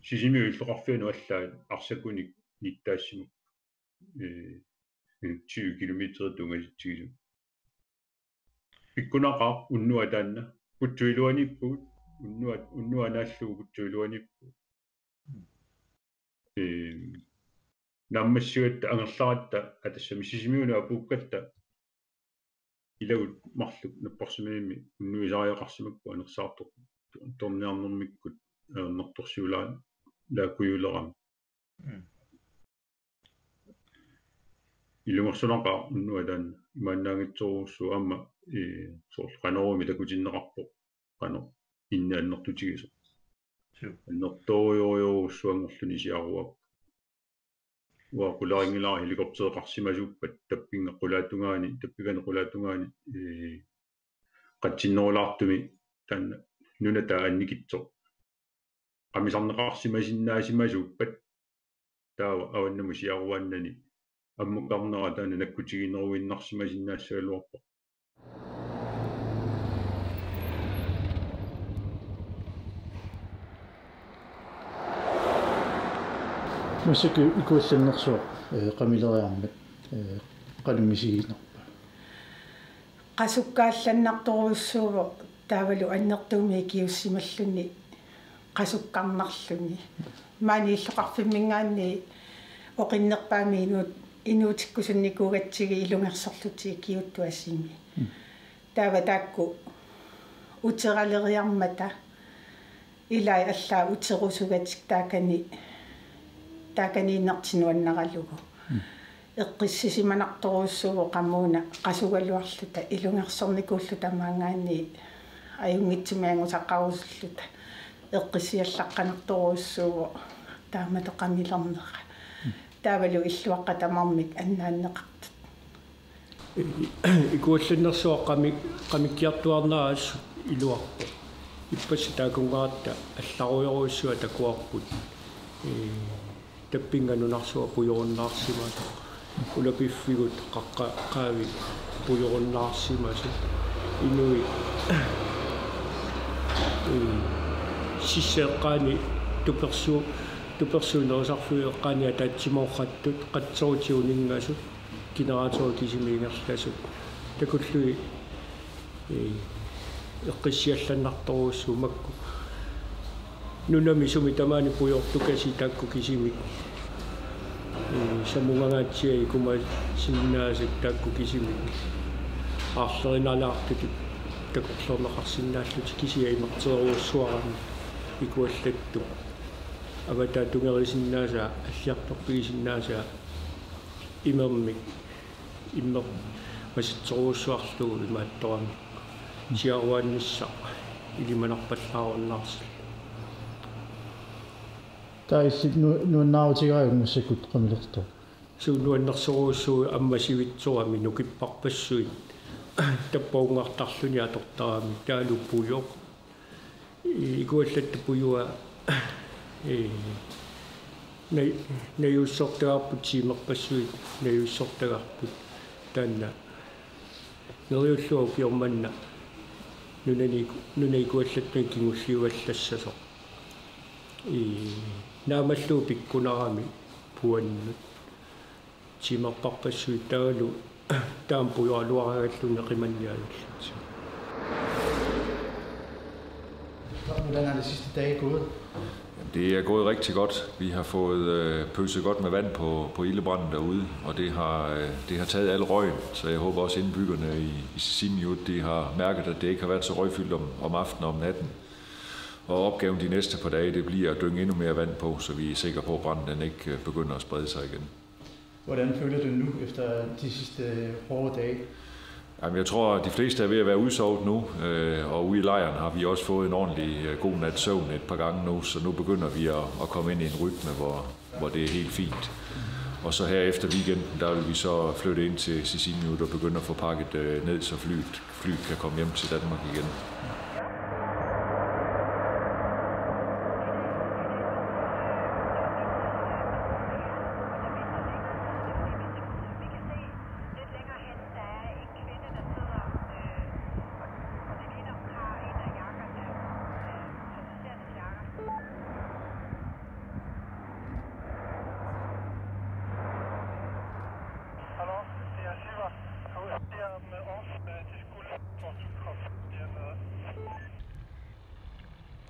Sisimiut illoqarfianut allaat arsakunik nittaassimavoq. Ee, tyve kilometer tungaatitsigisumik. Pikkunaqaaq unnuaq taanna. Putsup iluaniippugut. Unnuaq, unnuaq naallugu putsup iluaniippugut. Ee, naammassigatta angerlaratta, aa, tassami Sisimiunut apuukkatta ilagut marluk napparsimmavimmi unnuisariaqarsimapput anersaartortorniarnermikkut, ee, annertorsiulaarlaakujulerami. Mm. Ilungersunaqaaq unnuaq taanna imaannaanngitsorujussuuvoq aamma, ee, soorlu Qanoruumi takutinneqarpoq, qanoq inni annertutigisoq. Suu. Annertoorujorujussuanngorluni siaruaappoq. Uanga qularinngilara helikoptereqarsimasuuppat tappinga qulaatungaani, tappikani qulaatungaani, ee, qatsinnerulaartumi taanna nunataa annikitsoq qamisarneqarsimasinnaasimasuppat taava avannamut siaruaannani ammukarnera taanna nakkutigineruinnarsimasinnaassagaluarpoq. Massakkut ikuallannersuaq, ee, qamileriarmat, ee, qanoq misiginerpa? Qasukkallannartorujussuuvoq taavalu annertuumik ikiussimalluni qasukkarnarluni. Maani illoqarfimminngaanniit oqinnerpaamik inuit inuutikkusunnikuugatsigit ilungersorlutik ikiuuttut asimik. Taava taakku uteraleriarmata ilai allaat uterusugatik taakani, taakaniinnertik nuannaralugu. Eqqissisimanartorujussuuvoq qamuuna qasugaluarluta ilungersornikuulluta maanngaanniit ajunngitsumik angusaqarusulluta eqqissiallaqqanartorujussuuvoq taamatut qamilernera. Taavalu illuaqqat tamarmik annaanneqartut. Ikuallannersuaq qami-, qamikkiartuaarnera assut iluarpoq. Ippassaq taakkunngaratta allarujorujussuaq takuarput. Ee, tappinnga nunarsuaq pujorunnaarsimasoq. Ulapiffigut qaqqat qaavi pujorunnaarsimasut. Inuit, ee, sissap eqqaani tupersu-, tupersuut nerisarfiup eqqaani ataatsimoortut qatserutit uninngasut. Generator kisimi ingerlasut. Takullugit, ee, eqqissiallannartorujussuuvoq makku. Nunami sumi tamaani pujortukasiit taakku kisimik. Ee, samungangaatsiaat ikumasinnaasut taakku kisimik. Aarlerinalaartutut takorloorneqarsinnaallutik kisiat imerterujussuarmata ikuallattut. Avataata tungerisinnaasaa, alliartorpigisinnaasaa. Imermik, imermik masatserujussuarlugu imaattoramik. Siaruaannissaq ilimanarpallaarunnaarsillugu. Taava illit nu-, nuannaarutigaakku massakkut qamilertoq? Suu, nuannersorujussuuvoq, aamma sivitsorami nukipparpassuit tappavungartarluni atortarami taavalu pujoq. Ikuallattut pujuat, ee, naj-, najuussortagarput, tiimerpassuit najuussortagarput. Taanna neriullugu ukioq manna nunani-, nunap ikuallattunik kingulliuallassasoq. Ee, naamallugu pikkunarami puannut. Tiimerparpassuit taavalu taama pujoraluaraangalluunniit qimanniarlutik. Hvordan er det sidste dage gået? Det er gået rigtig godt. Vi har fået øh, pølset godt med vand på, på ildebranden derude, og det har, øh, det har taget al røgen, så jeg håber også indbyggerne i, i Sisimiut, de har mærket, at det ikke har været så røgfyldt om, om aftenen og om natten. Og opgaven de næste par dage, det bliver at dynge endnu mere vand på, så vi er sikre på, at branden den ikke øh, begynder at sprede sig igen. Hvordan føler du nu efter de sidste hårde dage? Jamen, jeg tror, at de fleste er ved at være udsovet nu, øh, og ude i lejren har vi også fået en ordentlig øh, god nat søvn et par gange nu, så nu begynder vi at, at komme ind i en rytme, hvor, hvor det er helt fint. Og så her efter weekenden, der vil vi så flytte ind til Sisimiut og begynde at få pakket øh, ned, så flyet, flyet kan komme hjem til Danmark igen.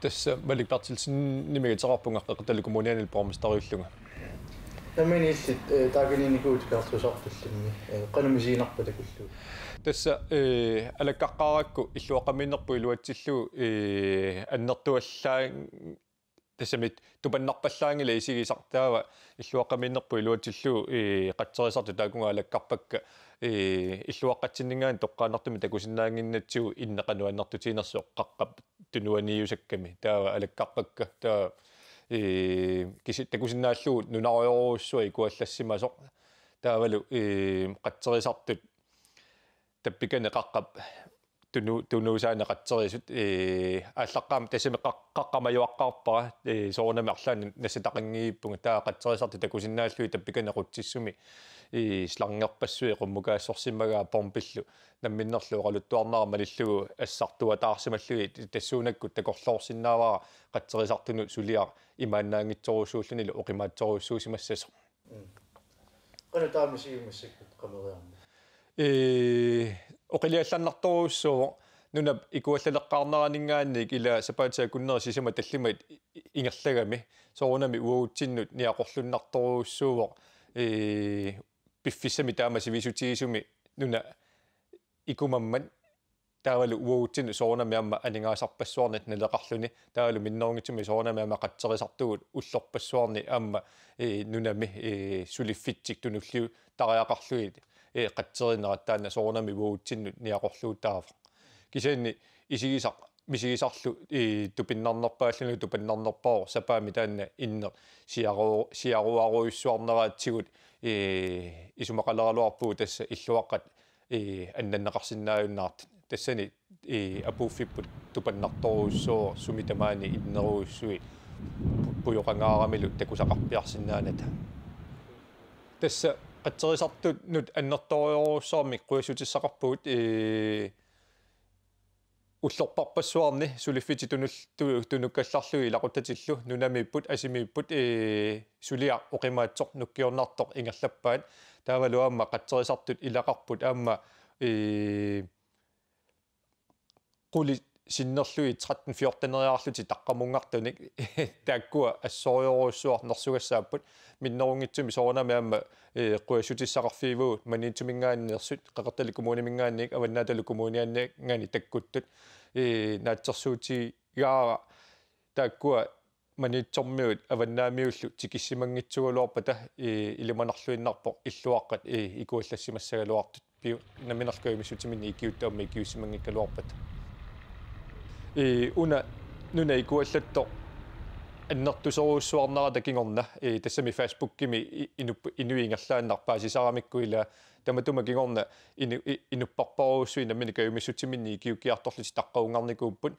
Tassa Malik Berthelsenimik ateqarpunga, Qeqertalli Kommuniani borgmesteriullunga. Nammineq illit, eh, taakaniinnikuuvutit Kaartuusarpallimmi, eh, qanoq misiginarpa takullugu? Tassa, eh, alakkaqqaarakku illuaqqamiinnerput iluatsillugu, eh, annertuallaang-, tassami tupannarpallaanngilaq isigisaq, taava illuaqqamiinnerput iluatsillugu, eh, qatserisartut taakkununnga alakkarpakka, eh, illuaqqatsinninngaanniit toqqaannartumik takusinnaannginnatsigu inneq qanoq annertutiginersoq qaqqap tunuaniusakkami. Taava alakkarpakka, taava, ee, kisi-, takusinnaallugu nunarujorujussuaq ikuallassimasoq. Taavalu, ee, qatserisartut tappikani qaqqap tunu-, tunuusaani qatserisut, ee, aallaqqaammut tassami qaq-, qaqqap majuaqqaarpara, ee, soorunami arlaannik nassataqanngivippunga, taava qatserisartut takusinnaallugit tappikani qutsissumi, ee, slangerpassuit qummukaassorsimagaat pompillu namminnerlu oqaluttuarnera malillugu assartuataarsimallugit, tassuunakkut takorloorsinnaavara qatserisartunut suliaq imaannaanngitsorujussuullunilu oqimaatsorujussuusimassasoq. Mm. Qanoq taama misigiuk massakkut qameriarneq? Ee, oqiliallannartorujussuuvoq, nunap ikuallaleqqaarneraninngaanniit ila sapaatip akunneri sisamat tallimat i-, i-, ingerlagami, soorunami uagutsinnut niaqorlunnartorujussuuvoq, ee, piffissami taama sivisutigisumi nuna ikumammat taavalu uagutsinnut soorunami aamma aningaasarpassuarnik naleqarluni, taavalu minnerunngitsumik soorunami aamma qatserisartugut ullorpassuarni aamma, ee, nunami, ee, suliffitsik tunulliuttariaqarlugit, ee, qatserinerat taanna soorunami uagutsinnut niaqorluutaavoq. Kisianni isigisaq misigisarlu, ee, tupinnarnerpaalluni tupinnarnerpaavoq sapaammi taanna inneq siaru-, siaruarujussuarneratigut, ee, isumaqaleraluarpugut tassa illuaqqat, ee, annanneqarsinnaajunnaartut. Tassani, ee, apuuffipput tupannartorujussuuvoq sumi tamaani innerujussuit pu-, pujoqangaaramilu takusaqarpiarsinnaanata. Tassa qatserisartunut annertoorujussuarmik qujassutissaqarpugut, ee, ullorparpassuarni suliffitsik tunul-, tu-, tunukkallarlugit ilaquttatillu nunamiipput, asimiipput, ee, suliaq oqimaatsoq nukkiornartoq ingerlappaat. Taavalu aamma qatserisartut ilaqarput aamma, ee, qulit sinnerlugit tretten fjorten-eriarlutik taqqamunngartunik taakkua assorujorujussuaq nersugassaapput. Minnerunngitsumik soorunami aamma, ee, qujassutissaqarfigivagut Maniitsuminngaanneersut, Qeqertalik Kommuniminngaanniit, Avannaatalu Kommunianngaanniit takkuttut. Ee, naatsorsuutigaara taakkua Maniitsormiut avannaamiullu tikissimanngitsugaluarpata, ee, ilimanarluinnarpoq illuaqqat, ee, ikuallassimassagaluartut. Piu-, nammineerluni kajumissutsiminnik ikiuttut aamma ikiussimanngikkaluarpata. Ee, una nuna ikuallattoq annertusorujussuarnerata kingorna, ee, tassami Facebookimi i-, inup-, inuit ingerlaannaq paasisaramikku ilaa tamatuma kingorna inu-, i-, inupparparujussuit nammineq kajumissutsiminnik ikiuukkiartorlutik taqqagunngarnikuupput,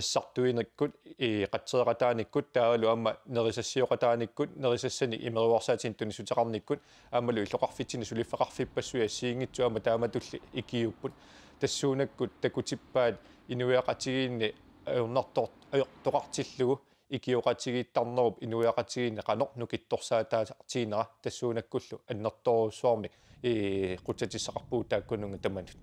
assartuinikkut, ee, qatsereqataanikkut, taavalu aamma nerisassioqataanikkut, nerisassanik imeruersaatinik tunissuteqarnikkut, aammalu illoqarfitsinni suliffeqarfippassuit assigiinngitsut aamma taamatulli ikiuupput. Tassuunakkut takutippaat inuiaqatigiinni ajornartor-, ajortoqartillugu ikioqatigiittarnerup inuiaqatigiinni qanoq nukittorsaataartiginera tassuunakkullu annertoorujussuarmik, ee, qutsatissaqarpugut taakkununnga tamanut.